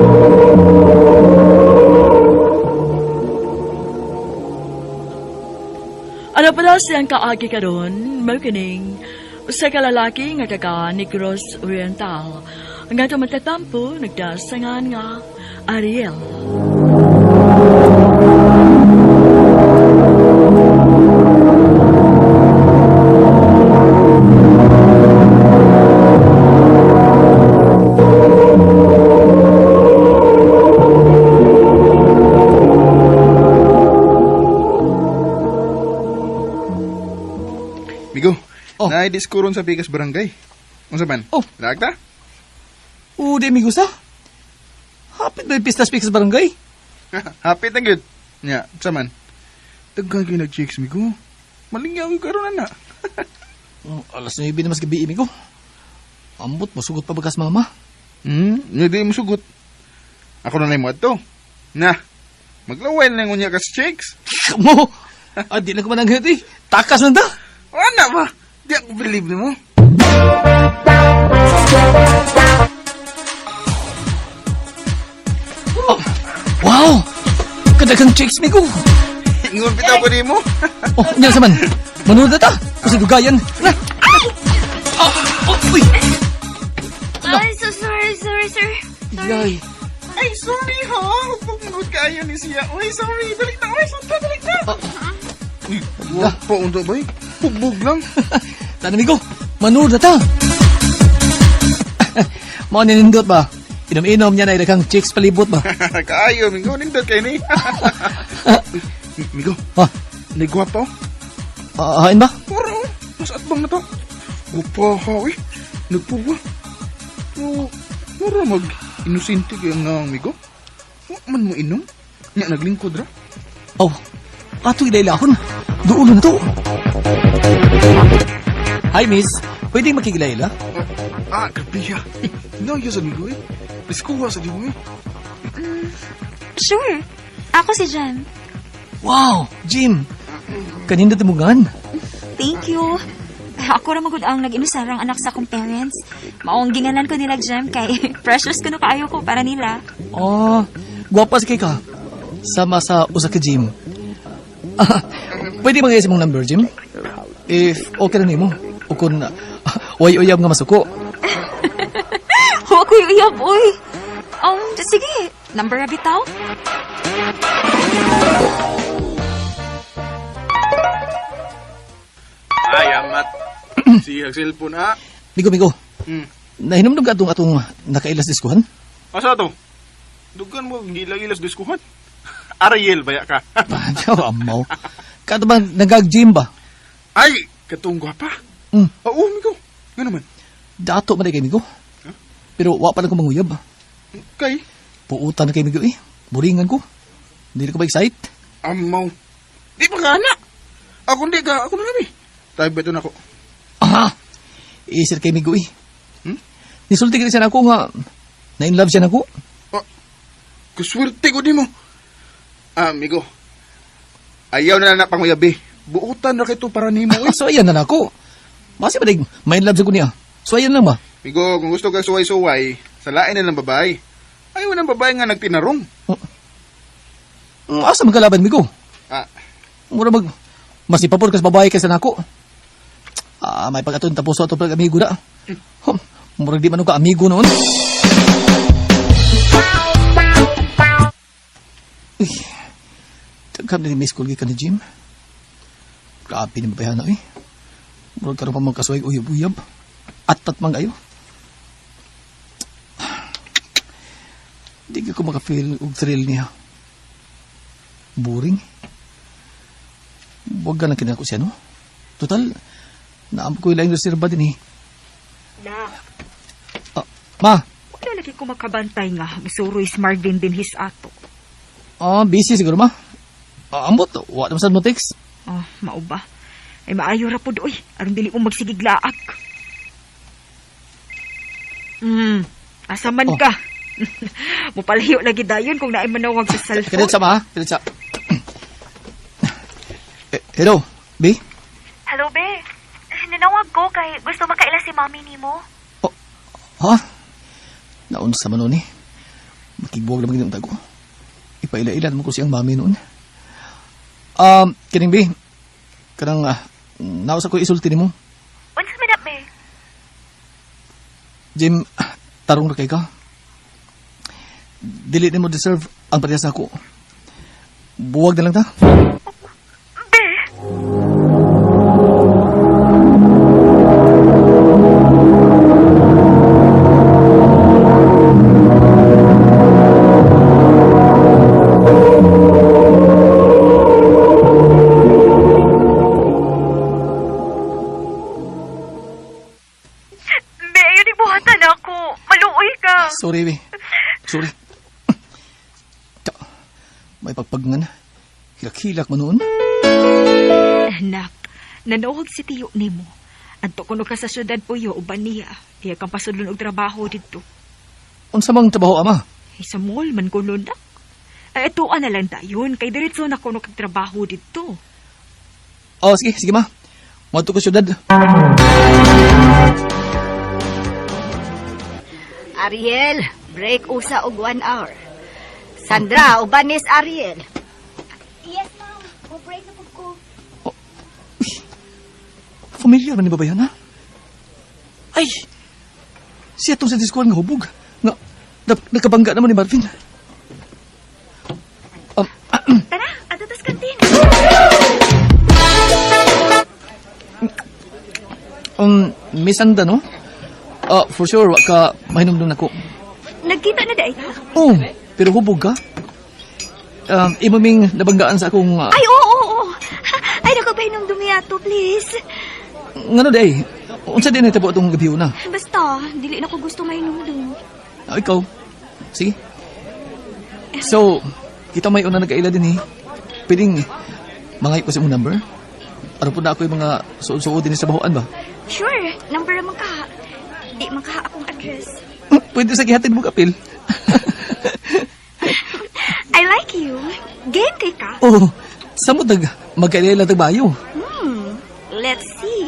Ano pala siyang kaagi karon, mao kining usa ka lalaki nga taga Negros Oriental nga tumatatampo nagdasangan nga Ariel. Migo, Oh. oh. Naay-disco ron sa Bigas Barangay. Unsa man? Oh. Lagta? O, di amigo sa? Hapit ba yung pistas pikas barangay? Hapit na gyud. Nya, unsa man? Daghan kayo nag-chicks, Migo. Malingyaw yung karon na. Oh, alas 9 na mas gabi, amigo. Ambot, masugot pa bagas mama. Hindi mo sugot. Ako na mo ato. Na, maglaway na ngunya ka sa chicks. Mo! Ah, di na ko mananghit eh. Takas man ta! Wala ba? Di ako believe nimo. Oh, wow! Kadagang chicks, migo! Ingon bitaw ko nimo. Oh, nya sa man. Manood na ta. Kasi dugayan. Na. Oh, oh, uy. Ay, so sorry, sorry, sir. Yay. Ay, sorry ha. Pagmunod kayo ni siya. Uy, sorry. Dalik na. Uy, santa, dalik na. Uy, wapa unta ba? Hubog lang. Tana migo. Manood na ta. Mao ni nindot ba? Inom-inom niya na daghang chicks palibot ba? Kaayo, Migo. Nindot kayo ni. Uy, Migo, Ha, nagwapa oh. ah, hain ba? Puro, oh. Mas atbang na to. Gupa ha, uy. Nagpuwa. Pero, mura mag inosente kayo nga, Migo. Wa man mo inom. Nya, naglingkod ra. Oh, ato ilailahon. Duulo na to. Hi, miss. Pwede makikilaila? Ah, grabe siya. No, yun sa Migo eh. Biskuha sa Migo eh. Sure. Ako si Jem. Wow, Jim. Kanina timugan. Thank you. Ako ra magud ang nag-inusarang anak sa akong parents. Maong ginganan ko nila Jem kay precious kuno kaayo ko para nila. Oh, guwapa si kay ka. Sama sa usa ka gym. Ah, pwede ba mong number, Jim? If okay na nimo. O kung way uyab nga masuko. Wa ko'y uyab, uy. Sige, number ra bitaw. Ay, amat. Siya cellphone, ah. Migo, migo. Hmm. Nahinumdum ka atong atong nakailas diskuhan? Asa to? Dugan mo, gila-gilas diskuhan. Ariel, baya ka. Panyaw, amaw. Kato ba, nagag-gym ba? Ay, katong gwapa. Oo, migo. Nga naman. Dato man kay migo. Pero wa pa lang ko manguyab. Kay? Puutan na kay migo eh. Buringan ko. Hindi ko ba excite? Amaw. Di pa ka, anak. Ako hindi ka. Ako na lang eh. Tayo ba ito na ako? Aha! Isir kay migo eh. Hmm? Nisulti ka siya na ako nga. Na in love siya na ako. Kuswerte ko di mo. Ah, amigo. Ayaw na na panguyabi. Buutan ra kito para nimo eh. So ayan na na ako. Masi ba may in love sa ko niya? So ayan lang ba? Migo, kung gusto ka suway-suway, salain na ng babae. Ayaw ng babae nga nagtinarong. Asa magkalaban, migo? Ah. Mura mag... Mas ipapor kas babae kaysa nako. Ah, may pag-aton tapos ato pag amigo na. Hum, murag di man ka amigo noon. Uy, daghan na ni miss call gikan ni Jim. Grabe ni mabayana eh. Murag karon pa magkasuway uyab-uyab. Atat man kayo. Di ko maka-feel og thrill niya. Boring. Huwag ka lang kinako siya, no? Total, naampo ko yung reserba din eh. Na, Ah, ma, wala lagi ko makabantay nga. Misuroy si Marvin din his ato. ah, busy siguro, ma. Ah, ambot, wa naman sad mo text. Oh, mauba. Ay maayo ra pod oy. Aron dili ko magsigiglaak. Asa man Oh. ka? Mupalayo lagi dayon kung naay manawag sa cellphone. Kadit sa, ma, ha? Kadit sa. Eh, hello, B? Hello, be. Nanawag ko kay gusto makaila si mami nimo. Ha? Naunsa man noon eh. Makigbuwag naman ginong tago. Ipaila-ilan mo ko siyang mami noon. Kining B, kanang nausa ko isulti nimo. Unsa man na, be? Jim, tarong ra kay ka. Dili nimo deserve ang parehas ako. Buwag na lang ta. Be, ayun ibuhatan ako. Maluoy ka. Sorry, be. Sorry. Ta, may pagpag nga na. Hilak-hilak man noon. Anak, nanawag si tiyo nimo. Adto kuno ka sa syudad puyo uban niya. Iya kang pasudlon og trabaho didto. Unsa mang trabaho, ama? Ay, sa mall man kuno nak. Ay, atuan na lang dayon kay diretso na kuno kag trabaho didto. Oh, sige, sige ma. Moadto ko syudad. Ariel, break usa og 1 hour. Sandra, uban nis Ariel. Yes, ma'am. Mo-break na pud ko. Familiar man ni babayan, ha? Ay! Siya tong sa diskuan nga hubog. Nga, nakabangga naman ni Marvin. Tara, adto tas kantin. Miss Anda, no? Ah, for sure, wa ka mahinumdum nako. Nagkita na daay ta? Oh, pero hubog ka? Imo ming nabanggaan sa akong... Ay, oo, oo, oo. Ay, naku, pahinom ato, please. Ngano day? Unsa din nahitabo atong gabi una? Basta, dili na ko gusto mahinumdum. Ah, ikaw. Sige. So, kita may una nagkaila din eh. Piling, mga ko sa imong number. Ano po na ako yung mga suod-suod din sa bahuan ba? Sure, number man ka. Di man ka akong address. Pwede sa gihatid mo kapil. I like you. Game kay ka. Oh, sa mo tag magkaila tag bayo. Let's see.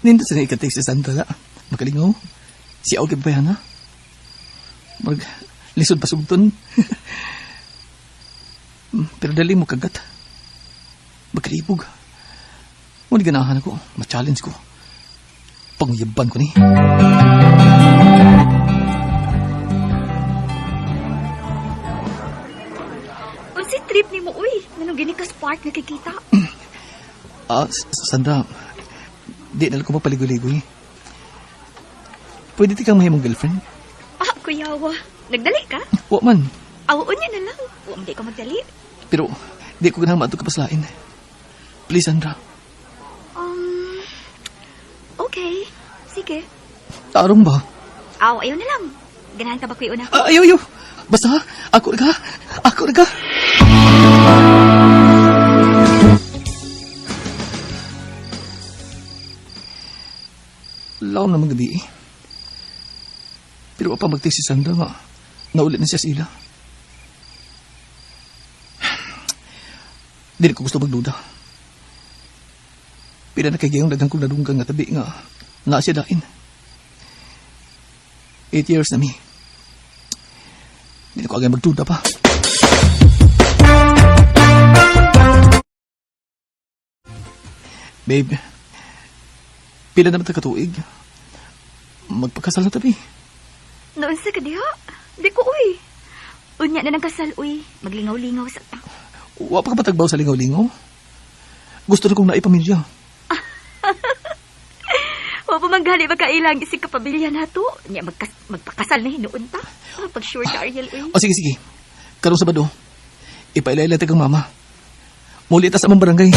Nindot sa ikatik si Sandra na. Makalingaw. Si Aoki pa yan, ha? Mag, lisod pasugton. Pero dali mo kagat. Magkalibog. Ngunit ganahan ako. Ma-challenge ko. Pangyaban ko ni. Unsi trip nimo uy? Nganong gini ka spark nakikita? Ah, Sandra, di na lang ko mapaligoy-ligoy. Pwede ti kang mahimong girlfriend? Ah, kuyawa. Nagdali ka? Wa man. Aw, unya na lang. Wa man di ka magdali. Pero di ko ganahan maadto ka paslain. Please, Sandra. Okay. Sige. Tarong ba? Aw, ayaw na lang. Ganahan ka ba kuya una? Ah, ayaw, ayaw. Basta, ha? Ako na ka. Ako na ka. Laom naman gabi eh. Pero pa magti si Sandra nga. Naulit na siya sa ila. Dili ko gusto magduda. Pila na kay gayong daghang kong nadunggan nga tabi nga naa siya dain. 8 years na mi. Hindi na ko agay magduda pa. Babe, pila naman ta katuig? Magpakasal na ta bi. Naunsa ka diha? Di ko, uy. Unya na ng kasal, uy. Maglingaw-lingaw sa ta. Wa pa ka ba tagbaw sa lingaw-lingaw? Gusto na kong naipamilya. Wa pa manggali magkailang isig ka pamilya nato. Nya magpakasal na hinuon ta. Ah, pag sure ka, Ariel, uy. O sige, sige. Karong Sabado, ipailay kang mama. Muli ta sa among barangay.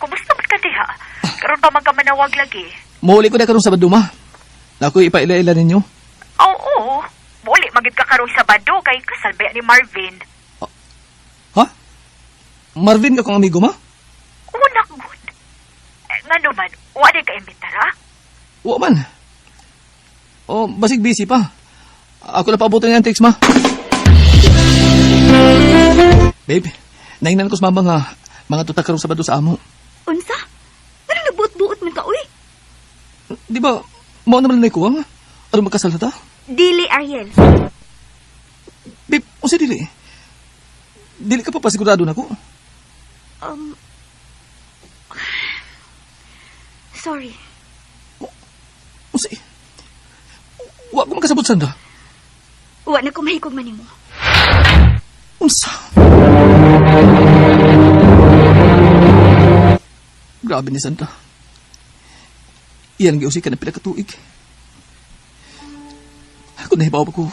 Kumusta man ka diha? Karon pa man ka manawag lagi. Muli ko na karong Sabado, ma. Nakoy ipailay ninyo. Oo. Muli magid ka karong Sabado kay kasal ba ni Marvin. Ha? Marvin ka kong amigo, ma? Una gud. Eh, ngano man, wa di ka imbitara? Wa man. O, basig busy pa. Ako na paabutan niya ang text, ma. Babe, naingnan ko sa mama nga mga tutak karong Sabado sa amo. Unsa? Ano nagbuot-buot man ka, uy? Di ba, mao naman na kuwang? Ano magkasal na ta? Dili, Ariel. Babe, unsa dili? Dili ka pa pasigurado na ko. Sorry. Unsa? Wa ko makasabot sanda. Wa na ko mahikog man nimo. Unsa? Grabe ni Santa. Iyan ang giusi ka na pila ka tuig. Kung nahibaw pa ko,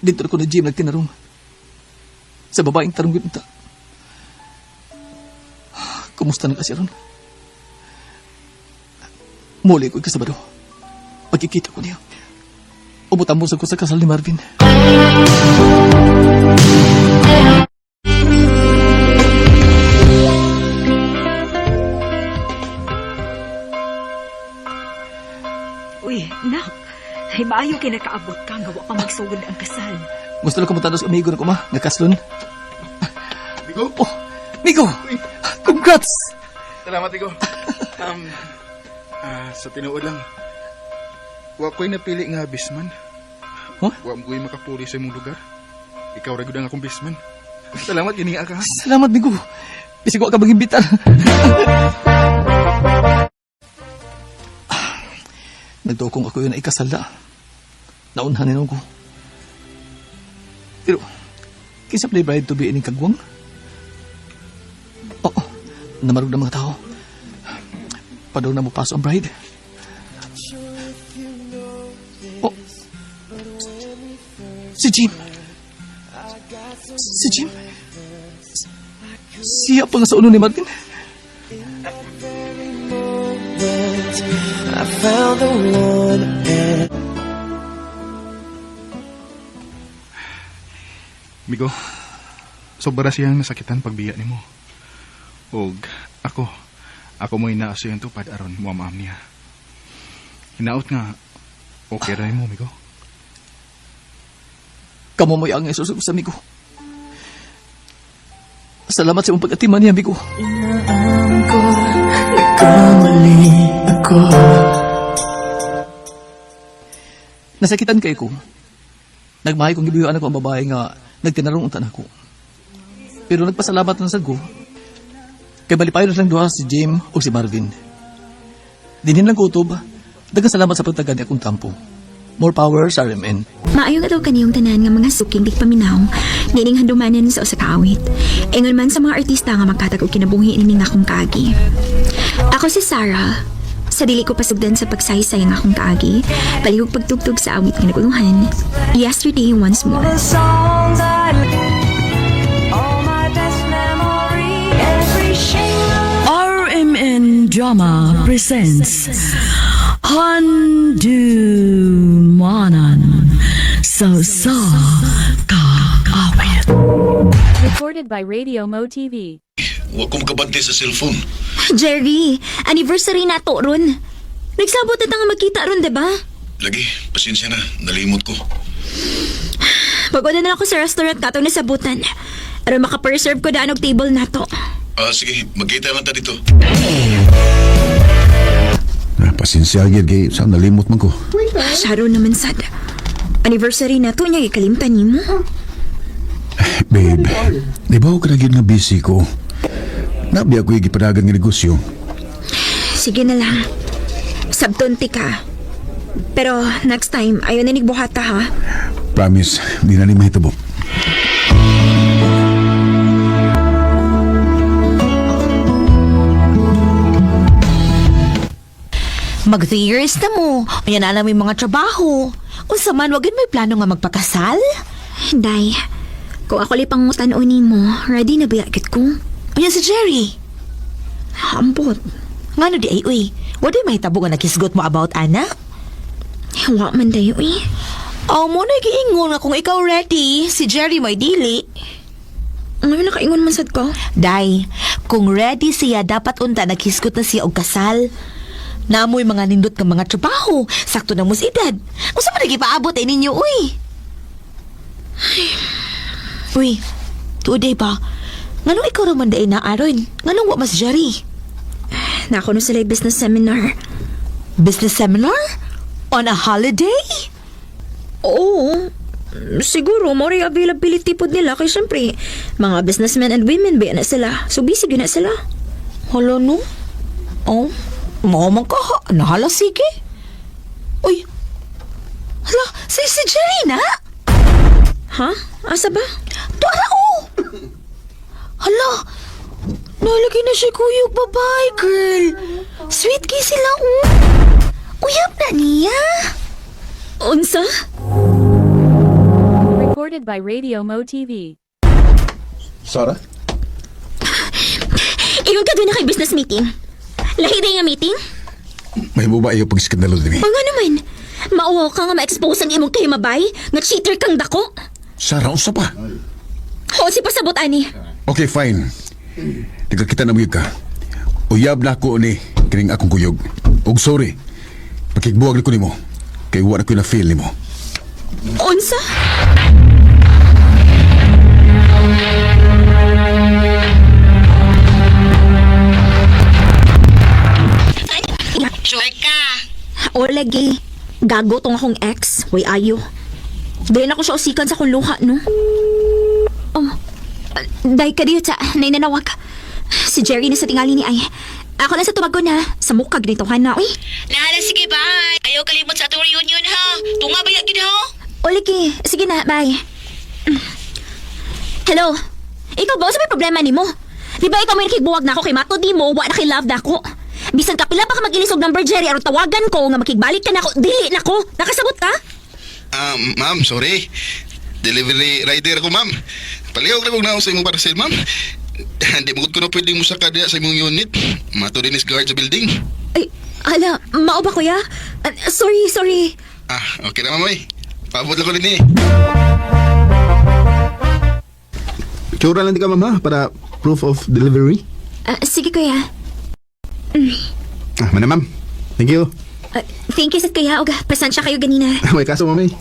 dito na ko na gym nagtinarong. Sa babaeng tarong yun ta. Kumusta na kasi ron? Muli ko ikasabado. Pagkikita ko niya. Umutambong ko sa kasal ni Marvin. Uy, nak. Ay, maayo kay nakaabot ka nga wa pa magsugod ang kasal. Gusto lang kumutan sa amigo na ko, ma. Nagkaslon. Migo? Oh, Migo! Congrats! Salamat, Igo. Sa tinuod lang, wa ko'y napili nga best man. Huh? Wa mo ko'y makapuli sa imong lugar. Ikaw ra gud ang akong best man. Salamat gini ka. Ha? Salamat, Migo. Bisig wa ka magimbitar. Nagtukong ako yun na ikasal na. Naunhan ni ko. Pero, kinsa play bride to be ining kagwang? Oo, namarog na mga tao. Padong na mo paso ang bride. Oh, si Jim. Si Jim. Siya pa nga sa uno ni Martin. I found the one and Migo, sobra siyang nasakitan pagbiya nimo. Og ako, ako mo'y naa sa iyang tupad aron muamaam niya. Hinaot nga, okay ra mo, Migo. Kamo mo'y ang isusog sa amigo. Salamat sa imong pag-atiman niya, amigo. Inaamin ko, nagkamali ako. Nasakitan kay ko. Nagmahay kong gibuyuan ako ang babae nga nagtinarong unta nako. Pero nagpasalamat na sad ko. Kay malipayon lang duha si Jim o si Marvin. Dinhin lang kutob. Daghang salamat sa pagtagan ni akong tampo. More power sa RMN. Maayong adlaw kaniyong tanan nga mga suking tigpaminaw, niining handumanan sa usa ka awit. Ingon man sa mga artista nga maghatag og kinabuhi nining akong kaagi. Ako si Sarah. Sa dili ko pasugdan sa pagsaysay ang akong kaagi, palihog pagtugtog sa awit nga nagulungan, Yesterday Once More. Songs I all my best memory, every shade. RMN Drama presents Handumanan sa sa kaawit. Recorded by Radio Mo TV. Wa ko makabante sa cellphone. Jerry, anniversary na to ron. Nagsabot na ta nga magkita ron, diba? Lagi, pasensya na. Nalimot ko. Pag na lang ako sa restaurant katong nasabutan. Aron maka-preserve ko daan og table nato. Ah, sige, magkita lang ta dito. Pasensya gyud kay sa nalimot man ko. Sharon naman sad. Anniversary na to niya gikalimtan nimo. Babe, di ba ako na nga busy ko? Nabi ako gipadagan nga negosyo. Sige na lang. Sabton ti ka. Pero next time, ayaw na nigbuhata ha. Promise, di na ni mahitabo. Mag 3 years na mo. Unya na alam yung mga trabaho. Unsa man, wag yun may plano nga magpakasal? Day, kung ako li pangutan-o nimo, ready na ba gid ko? Unya si Jerry. Ambot. Ngano di ay uy? Wa di mahitabo nga nakisgot mo about ana? Wa man day uy. Aw mo na giingon nga kung ikaw ready, si Jerry may dili. Ngayon nakaingon man sad ko. Day, kung ready siya, dapat unta naghisgot na siya og kasal. Namoy mga nindot nga mga trabaho, sakto na mo sa edad. Unsa man nagipaabot ay ninyo, uy? Uy, tuoday ba? Nganong ikaw raman day na aron? Nganong wa mas Jerry? Nako no sila business seminar. Business seminar? On a holiday? Oo. Siguro, more availability pod nila kay syempre, mga businessmen and women ba na sila. So busy gyud na sila. Hala no? Oh, mao man ka ha. Nahala sige. Uy, hala, si Jerry na? Ha? Asa ba? Tuara oh! Hala, nalagay na siya kuyog babae, girl. Sweet kay sila, oh. Uyab na niya. Unsa? Recorded by Radio Mo TV. Sarah? Ingon ka doon na kay business meeting. Lahi day nga meeting? May ba iyo pag-iskandalo din? O nga naman, mauwaw ka nga ma-expose ang imong kahimabay, nga cheater kang dako. Sarah, unsa pa? O si pasabot ani. Okay, fine. Nagkakita na mo yun ka. Uyab na ako ni kining akong kuyog. Og sorry. Pakigbuwag na ko nimo. Kay wa na ko na feel nimo. Unsa? Sure ka. O lagi, gago tong akong ex. Way ayo. Dili na ko siya usikan sa akong luha, no? Oh, day ka diyo ta, nainanawag. Si Jerry na sa tingali ni Ay. Ako lang sa tumago na, sa mukha ganito na, uy. Nahala, sige, bye. Ayaw kalimot sa atong reunion, ha? Tunga ba yagin, ha? O lagi, sige na, bye. Hello? Ikaw ba, sa may problema nimo? Di ba ikaw may nakigbuwag na ako kay Mato di mo, wa na kay love na ako? Bisan kapila pa ka mag-ilis og number Jerry aron tawagan ko nga makigbalik ka na ako, dili na ko. Nakasabot ka? Ah, ma'am, sorry. Delivery rider ako, ma'am. Paliw na kong naon sa imong parcel, ma'am. Hindi mo ko na pwedeng musaka diya sa imong unit. Mato din is guard sa building. Ay, ala, mao ba kuya? Ah, sorry, sorry. Ah, okay na, ma'am, oy. Paabot lang ko din eh. Tsura lang di ka, ma'am, ha? Para proof of delivery. Ah, sige kuya. Ah, mana, ma'am. Thank you. Ah, thank you sa kuya. Oga, pasensya kayo ganina. May kaso, ma'am, eh.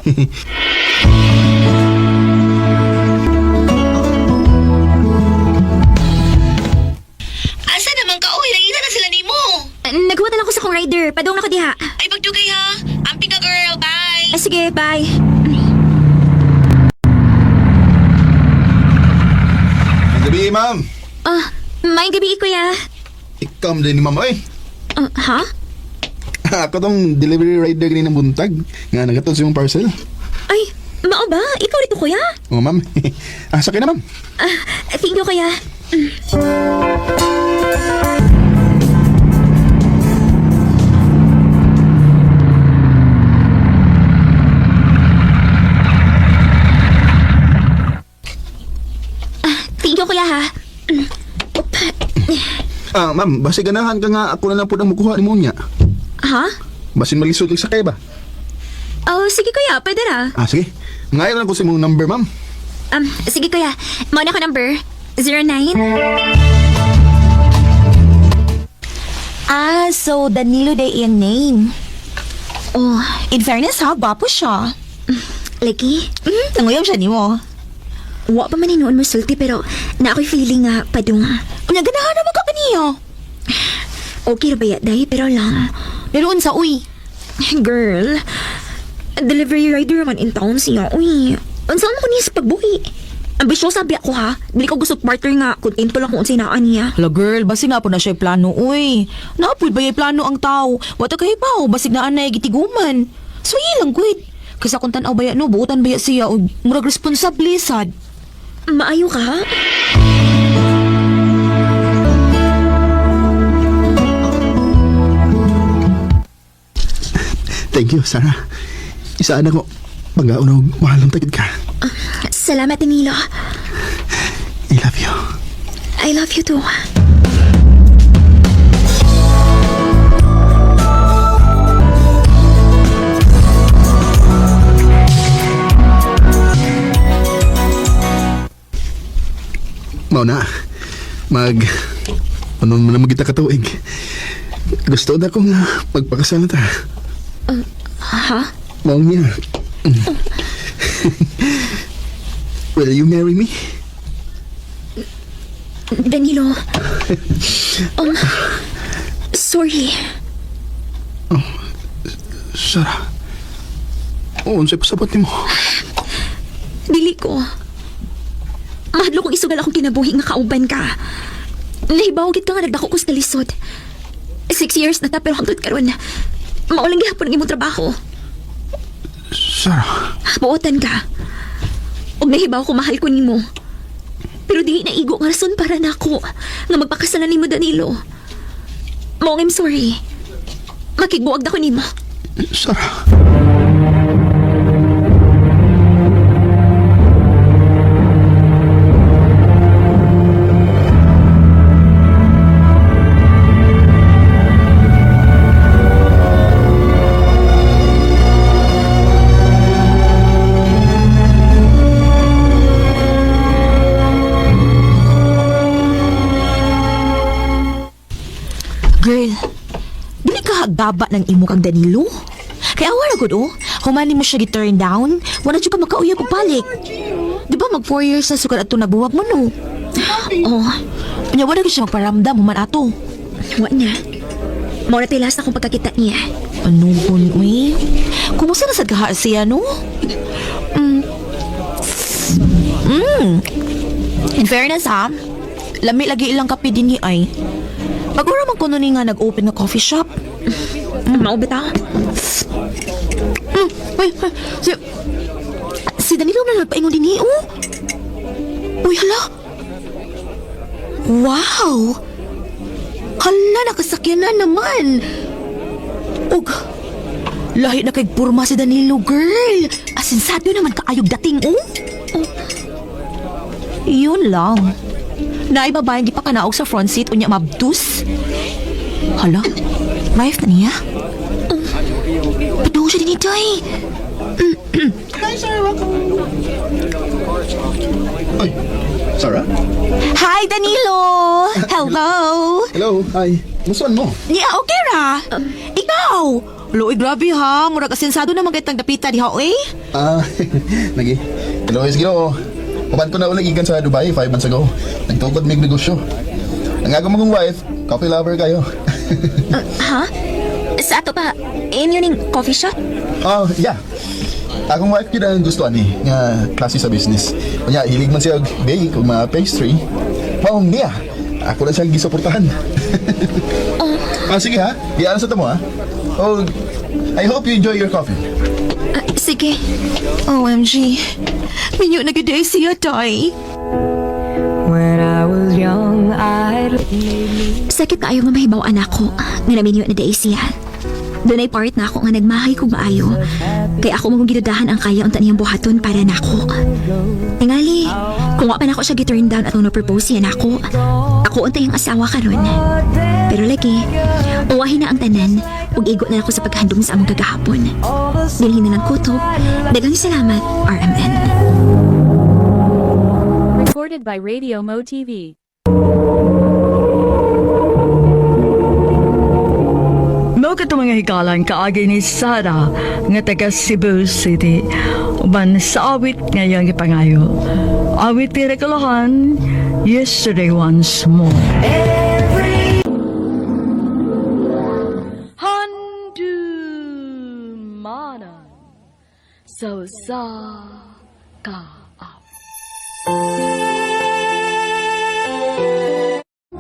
Asa naman ka, uy? Nakita na sila nimo. Ah, naghuwat na lang ko sa kong rider. Padung na ko diha. Ay, pagdugay, ha? Amping ka, girl. Bye. Ah, sige, bye. Gabi, ma'am. Ah, may gabi kuya. Ikaw din ni ma'am, oy. Ah, ha? Ako tong delivery rider ganin ng buntag. Nga nagatod sa imong parcel. Ay, mao ba? Ikaw rito kuya? Oo, ma'am. Ah, sakay na, ma'am. Ah, thank you kuya. Ah, thank you kuya ha. Op. Ah, ma'am, basi ganahan ka nga ako na lang po ang mukuha ni mo niya. Ha? Basin malisod lang sakay ba? Oh, sige kuya, pwede ra. Ah, sige. Ngayon lang ko sa imong number, ma'am. Sige kuya, mao na ko number. 09. Ah, so Danilo day iyang name. Oh, In fairness ha, gwapo siya. lagi. Nanguyab siya nimo. Wa pa man hinuon mo sulti pero na ako'y feeling nga padung. Unya ganahan naman ka kaniya. Okay ra ba ya, day? Pero lang. Pero unsa uy? Girl, delivery rider man in town siya. Uy, unsa man ko niya sa pagbuhi? Ambisyosa biya ko ha. Dili ko gusto partner nga kontento lang kung unsay naa niya. Hala girl, basig na po na siya plano uy. Naapod ba yung plano ang tao? Wata kay pa basig na anay gitiguman. So lang gud. Kaysa kung tan-aw baya no, buutan baya siya og murag responsable sad. Maayo ka ha? Thank you, Sarah. Isaan ako. Panggaon og mahal ng tagid ka. Salamat, Danilo. I love you. I love you too. Mao na. Mag... Ano man na magita ka tuig. Gusto na akong magpakasal na ta. Ha? Mao niya. Will you marry me? Danilo. Sorry. Sarah. Oo, unsay pasabot nimo? Dili ko. Mahadlo kong isugal akong kinabuhi nga kauban ka. Nahibaw gid ka nga nagdako ko sa lisod. 6 years na ta pero hangtod karon. Mao lang gihapon ang imong trabaho. Sarah. Buotan ka. Og nahibaw ko mahal ko nimo. Pero dili na igo nga rason para nako nga magpakasalan nimo Danilo. Mao I'm sorry. Makigbuwag na ko nimo. Sarah. Girl, dili ka hagaba ng imo kag Danilo. Kaya wala gud oh. Human mo siya gi-turn down, wala jud ka makauyab og balik. Di ba mag 4 years na sukad ato nabuwag mo no? Oh, Unya wala gyud siya magparamdam human ato. wa na. Mao na tay last akong pagkakita niya. Ano kun uy? Kumusta na sad kaha siya no? In fairness ha, lami lagi ilang kape dinhi ay. Pag-ura man kuno ni nga nag-open nga coffee shop. Mao bitaw. Uy, uy, si Danilo na nagpaingon din oh. Uy, hala. Wow! Hala, nakasakyan na naman. Ug, lahi na kay purma si Danilo, girl. Asinsado naman kaayog dating, oh. Oh. Yun lang. Naay babaeng di pa kanaog sa front seat unya mabdus. Hala, wife na niya? Padung siya din ito eh. Hi, Sarah. Welcome. Ay, Sarah? Hi, Danilo! Hello! Hello, hi. Musuan mo? Yeah, okay ra. Ikaw! Loy, grabe ha. Murag asensado na magitang dapita diha, eh. Ah, nagi. Hello, is Ginoo. Uban ko na ulit gikan sa Dubai 5 months ago. Nagtukod mig negosyo. Ang akong mga wife, coffee lover kayo. Ha? Sa ato pa, inyo ning coffee shop? Oh, yeah. Akong wife gyud ang gusto ani nga klase sa business. Unya hilig man siya og bake ug mga pastry. Maong niya. Ako lang siya gisuportahan. Oh. Ah, sige ha. Iyan sa tamo ha. Oh, I hope you enjoy your coffee. Ah, sige. OMG. Minyo na gid ay siya, tay. When I was young, I Sakit kaayo nga mahibaw anak ko nga naminyo na day siya. Dunay part na ako nga nagmahay kog maayo. Kay ako mong gidudahan ang kaya unta niyang buhaton para nako. Tingali, kung wa pa nako siya gi-turn down at no propose siya nako, ako unta yung asawa karon. Pero lagi, uwahin na ang tanan ug igo na ako sa paghandom sa among kagahapon. Dinhi na lang kutob. Daghang salamat, RMN. Recorded by Radio Mo TV. Mao kato mga higalan kaagi ni Sara nga taga Cebu City. Uban sa awit nga iyang gipangayo. Awit ti Rekalahan, Yesterday Once More. Handumanan sa usa ka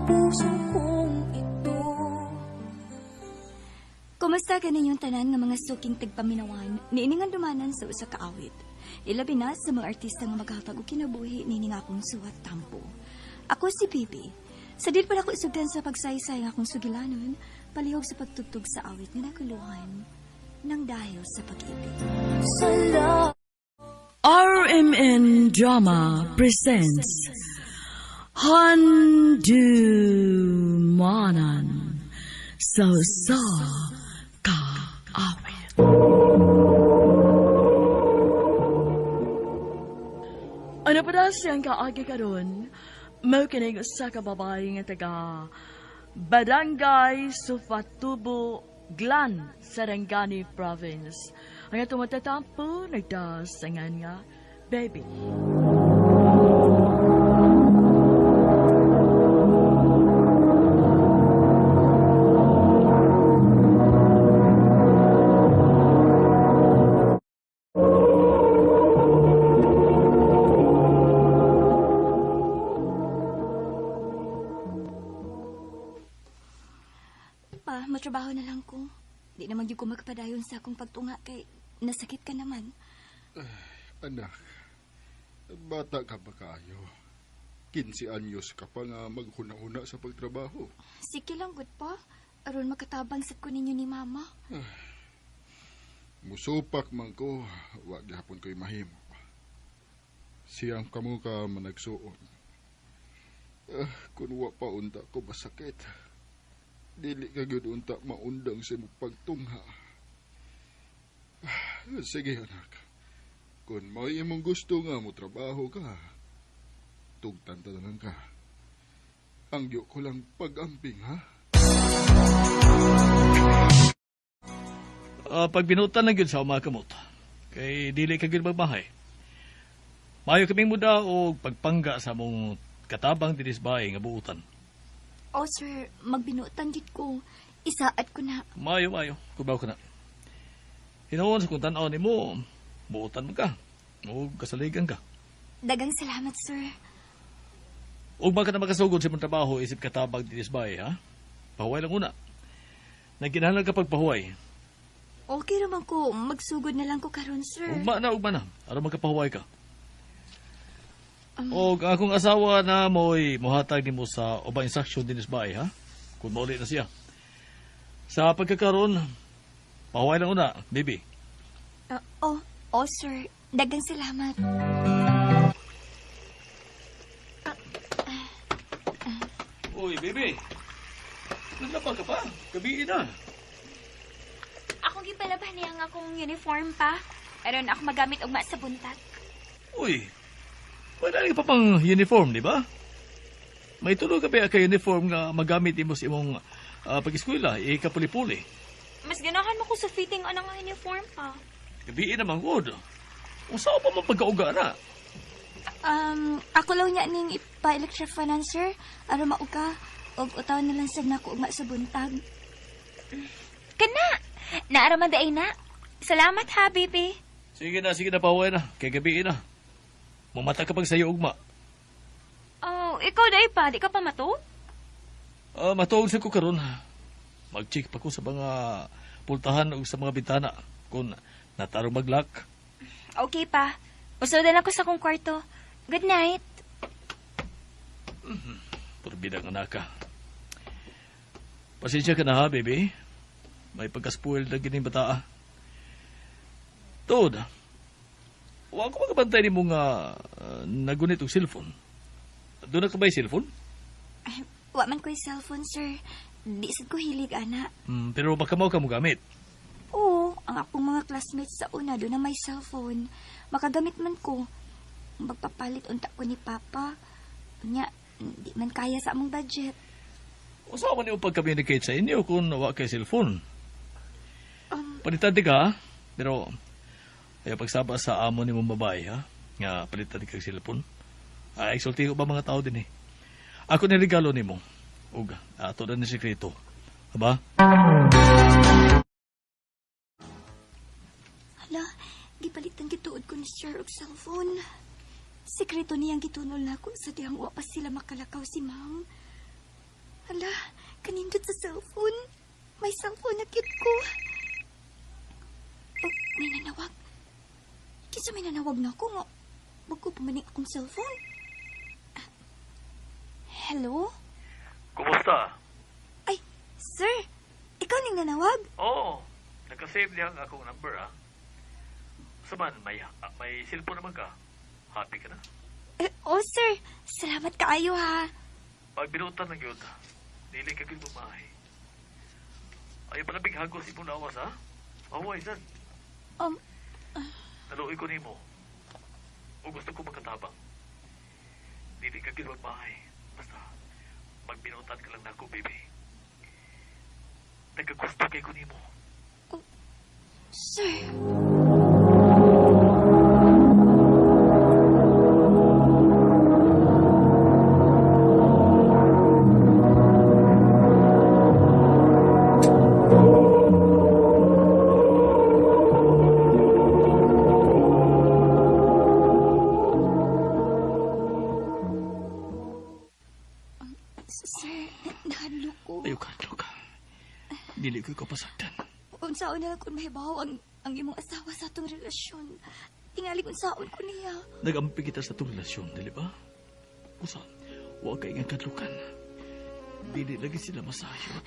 Puso kong ito. Kumusta kaninyong tanan nga mga suking tagpaminawan, niiningan dumanan sa usa ka awit. Ilabi na sa mga artista nga maghatag og kinabuhi niini nga akong suwat tampo. Ako si Bibi. Sa dil pa nako isugdan sa pagsaysay nga akong sugilanon, palihog sa pagtugtog sa awit nga nakuluhan ng dahil sa pag-ibig. RMN Drama presents Handumanan sa usa ka awit. Ano pa daw siyang kaagi karon? Mao kining usa ka babae nga taga Barangay Sufatubo, Glan, Sarangani Province. Ang atong matatampo nagdasangan nga baby. Pa, matrabaho na lang ko. Di naman gyud ko magpadayon sa akong pagtunga kay nasakit ka naman. Anak, bata ka pa kaayo. 15 anyos ka pa nga maghuna-huna sa pagtrabaho. Sige lang gud pa. Aron makatabang sad ko ninyo ni mama. Musupak man ko, wa gihapon ko'y mahimo. Siyang kamo ka managsuon. Kun wa pa unta ko masakit. Dili ka gyud unta maundang sa imong pagtungha. Sige anak. Kung may imong gusto nga mo trabaho ka, tugtan ta na lang ka. Angyo ko lang pag-amping ha. Pag binutan na gyud sa mga kamot, kay dili ka gyud magbahay. Maayo kaming muda og pagpangga sa mong katabang dinhi sa bahay nga buutan. Oh sir, magbinutan gid ko. Isaad ko na. Maayo, maayo. Kubaw ka na. Hinuon sa kung tan-aw nimo, buutan mo ka. O kasaligan ka. Dagang salamat, sir. Ug baka na makasugod sa imong trabaho isip katabang dinhi sa bahay, ha? Pahuway lang una. Nagkinahanglan ka pagpahuway. Okay raman ko. Magsugod na lang ko karon, sir. Ugma na, ugma na. Aron makapahuway ka. Og ang akong asawa na mo'y mohatag nimo sa ubang instruction dinhi sa bahay, ha? Kung mauli na siya. Sa pagkakaroon, pahuway lang una, baby. Oh, oh, sir. Dagang salamat. Uy, baby. Naglaba ka pa. Gabi na. Akong gipalaban niya ang akong uniform pa. Aron ako magamit ugma sa buntag. Uy, wala ka pa pang uniform, di ba? May tulo ka pa ka uniform nga magamit imo sa imong pag-eskwela, ikapuli-puli. Mas ganahan mo ko sa fitting anang uniform pa. Gabi naman good. Unsa pa man pagkauga na? Ako lang niya ning ipa-electric financer. Aron mauka. Og utaw na lang sad nako ugma sa buntag. Kana! Naaraman daay na. Salamat ha, baby. Sige na, pahuway na. Kay gabi na. Mamata ka pag sayo ugma. Oh, ikaw daay pa. Di ka pa matuog? Matuog sa ko karon. Mag-check pa ko sa mga pultahan o sa mga bintana kung natarong mag-lock. Okay pa. Usudan ako sa akong kwarto. Good night. Purbida nga naka. Pasensya ka na ha, baby. May pagka-spoiled na gining bata. Tuod, wa ko makabantay nimo nga nagunit og cellphone. Doon na ka ba'y cellphone? Wa man ko'y cellphone, sir. Di sad ko hilig, ana. Pero baka mao ka mo gamit. Oo, ang akong mga classmates sa una doon na may cellphone. Makagamit man ko. Magpapalit unta ko ni Papa. Unya, di man kaya sa among budget. Usa man yung pag-communicate sa inyo kung wa kay cellphone? Panitan ka, ha? Pero Ayaw pagsaba sa amo ni mong babae, ha? Nga palitan kag cellphone. Ay, sulti ko pa mga tao din eh. Ako ni regalo nimo. Ug ato na ni sekreto. Aba? Hala, gipalitan gituod ko ni Sir og cellphone. Sekreto niyang gitunol nako sa dihang wa pa sila makalakaw si ma'am. Hala, kanindot sa cellphone. May cellphone na cute ko. Oh, may nanawag. Kinsa may nanawag na ako nga. Wag ko pumaning akong cellphone. Ah, hello? Kumusta? Ay, sir, ikaw ning nanawag? Oo. Nagka-save niya ang akong number, ha? Saman, may cellphone naman ka. Happy ka na? Eh, oh, sir, salamat kaayo ha. Pag binutan ng yun, dili ka gyud bumahay. Ayaw palabig hagos imong lawas, ha? Mahuway, sad. Naluoy ko nimo. O gusto ko magkatabang. Dili ka gyud magmahay. Basta, magbinutan ka lang nako, baby. Nagkagusto kay ko nimo. Sir. Sir, nahadlok ko. Ayaw ka, hadlok ka. Dili ko ikaw pasagdan. Unsaon na lang kung mahibaw ang imong asawa sa atong relasyon. Tingali unsaon ko niya. Nagampi kita sa itong relasyon, dili ba? Usa, huwag ka ingang kadlukan. Dili lagi sila masayod.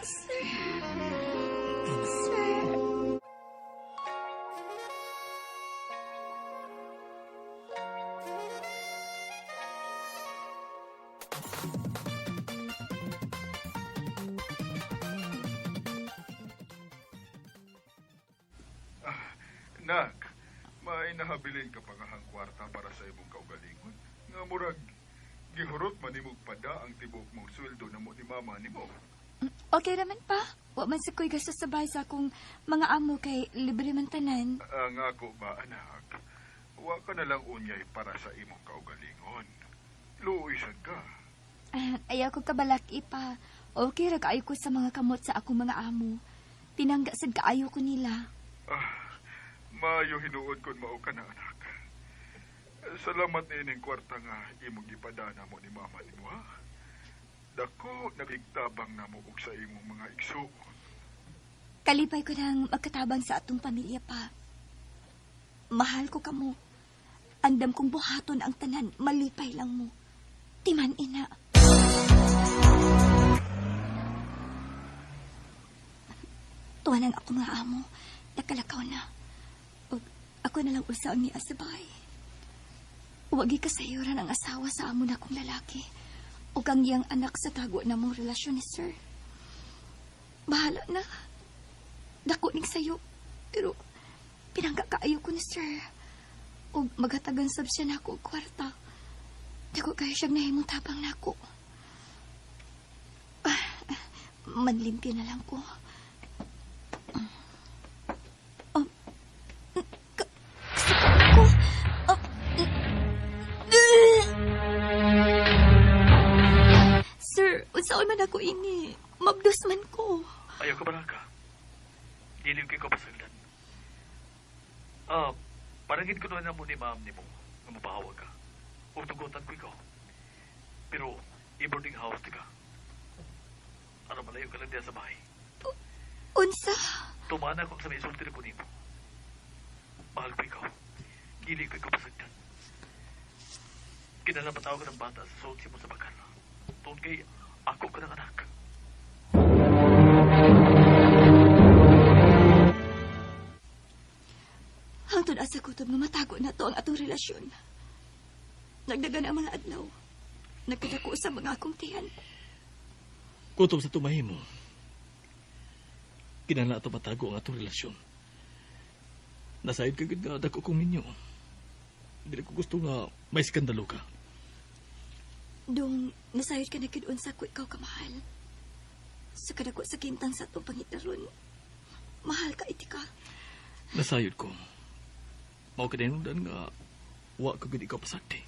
Sir. Sir. Nak, may nahabilin ka pa nga hang kwarta para sa imong kaugalingon. Nga murag, gihurot man nimog pada ang tibuok mong sweldo na mo ni mama nimo. Okay raman pa. Wa man sa ko'y gastos sa bahay sa akong mga amo kay libre man tanan. Ang ako ba, anak, wa ka na lang unyay para sa imong kaugalingon. Luoy sad ka. Ah, ayaw ko kabalak ipa. Okay ra kaayo ko sa mga kamot sa akong mga amo. Tinangga sad kaayo ko nila. Ah, maayo hinuod kon mao ka na, anak. Salamat niining kwarta nga imong gipadana mo ni mama nimo, ha? Dako nagigtabang namo og sa imong mga igsuon. Kalipay ko nang magkatabang sa atong pamilya pa. Mahal ko kamo. Andam kong buhaton ang tanan, malipay lang mo. Timan ina. Tuwa nang ako mga amo. Nakalakaw na. Ug ako na lang usa ang niya sa bahay. Wagi kasayuran ang asawa sa amo na kong lalaki. Ug ang iyang anak sa tago na mong relasyon ni sir. Bahala na. Dako ning sayo. Pero pinangga kaayo ko ni sir. Ug maghatagan sab siya nako og kwarta. Dako kayo siyang nahimong tabang nako. Ah, manlimpyo na lang ko. Ko. Sir, unsaon man ako ini? Mabdos man ko. Ayaw ka balaka. Dili ko ikaw pasagdan. Parangin ko na mo ni ma'am nimo nga mabahawag ka. O tugutan ko ikaw. Pero, i-boarding house di ka. Ano malayo ka lang diyan sa bahay. Unsa? Tumana kung sa may isulti ko nimo. Mahal ko ikaw. Dili ko ikaw pasagdan. Kinala patawag ng bata sa suot mo sa bakal. Tungkol kay ako ka ng anak. Hangtod asa kutob nga matago na to ang atong relasyon. Nagdagan ang mga adlaw. Nagkadako sa mga akong tiyan. Kutob sa tumahimo. Kinala ato matago ang atong relasyon. Nasayod ka gud nga dako kong minyo. Dili ko gusto nga may skandalo ka. Dong, nasayod ka na gid unsa ko ikaw kamahal. Sa kadako sa kintang sa atong pangitaron. Mahal ka iti ka. Nasayod ko. Mao ka din nga wa ko gid ikaw pasakti.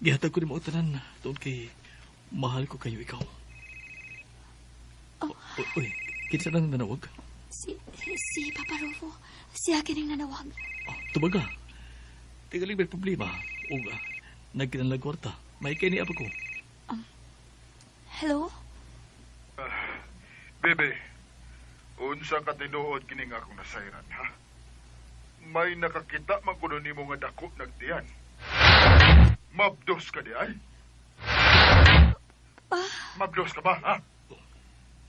Gihatag ko nimo og tanan tuod kay mahal ko kayo ikaw. Oh. Uy, kinsa nang nanawag? Si Papa Rufo. Siya kining nanawag. Tubaga. Tigaling may problema. Ug nagkinahanglan kwarta. May kini apa ko. Hello? Bebe, unsa ka tinuod kini nga akong nasayran, ha? May nakakita man kuno nimo nga dako nagtiyan. Mabdos ka di ay? Mabdos ka ba, ha?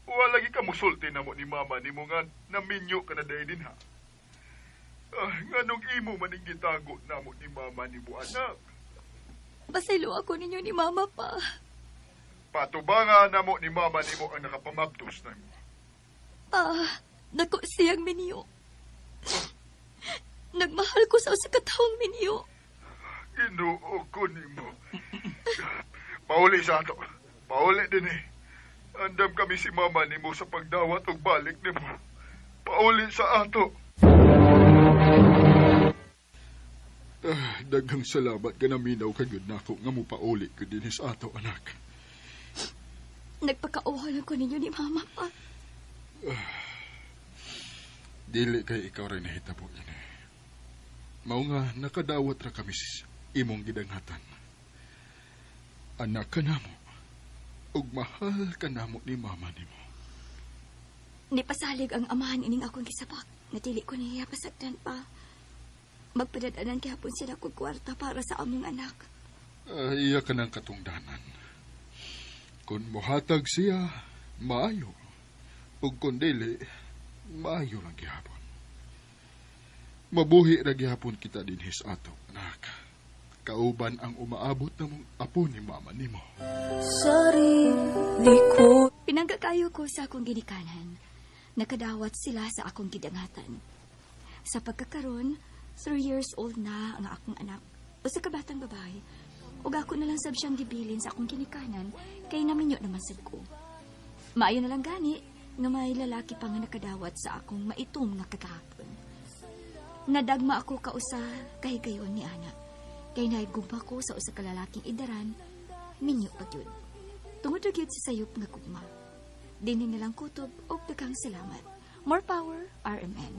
Wala lagi ka musulti na mo ni mama nimo nga naminyo ka na dahil din, ha? Ah, nganong imo maning gitago namo ni mama nimo, anak? Pasaylo ako ninyo ni Mama pa. Patubanga namo ni mama nimo ang nakapamabdos na mo. Pa, nako siyang minyo. Nagmahal ko sa usa ka taong minyo. Ginoo ko nimo. Pauli sa ato. Pauli din eh. Andam kami si mama nimo sa pagdawat og balik nimo. Pauli sa ato. Ah, daghang salamat ka naminaw ka gyud nako nga mopauli ko dinhi sa ato, anak. Nagpakauhol ko ninyo ni Mama pa. Dili kay ikaw rin nahitabo ini. Mao nga nakadawat ra kami sis imong gidanghatan. Anak ka namo. Ug mahal ka namo ni mama nimo. Nipasalig ang amahan ining akong gisabak. Natili ko niya pasagdan pa. Magpadadanan gihapon sila kog kwarta para sa among anak. Ah, iya ka ng katungdanan. Kung mohatag siya, maayo. Ug kung dili, maayo lang gihapon. Mabuhi ra gihapon kita dinhi sa ato, anak. Kauban ang umaabot na mong apo ni mama nimo. Sarili ko. Pinanggakayo ko sa akong ginikanan. Nakadawat sila sa akong gidangatan. Sa pagkakaron, 3 years old na ang akong anak. Usa ka batang babae. Ug ako na lang sab siyang gibilin sa akong ginikanan kay naminyo naman sad ko. Maayo na lang gani nga may lalaki pa nga nakadawat sa akong maitom nga kagahapon. Nadagma ako kausa kahigayon ni ana. Kay naigugma ko sa usa ka lalaking idaran, minyo pa gyud. Tungod ra gyud sa sayop nga gugma. Dinhi na lang kutob og daghang salamat. More power, RMN.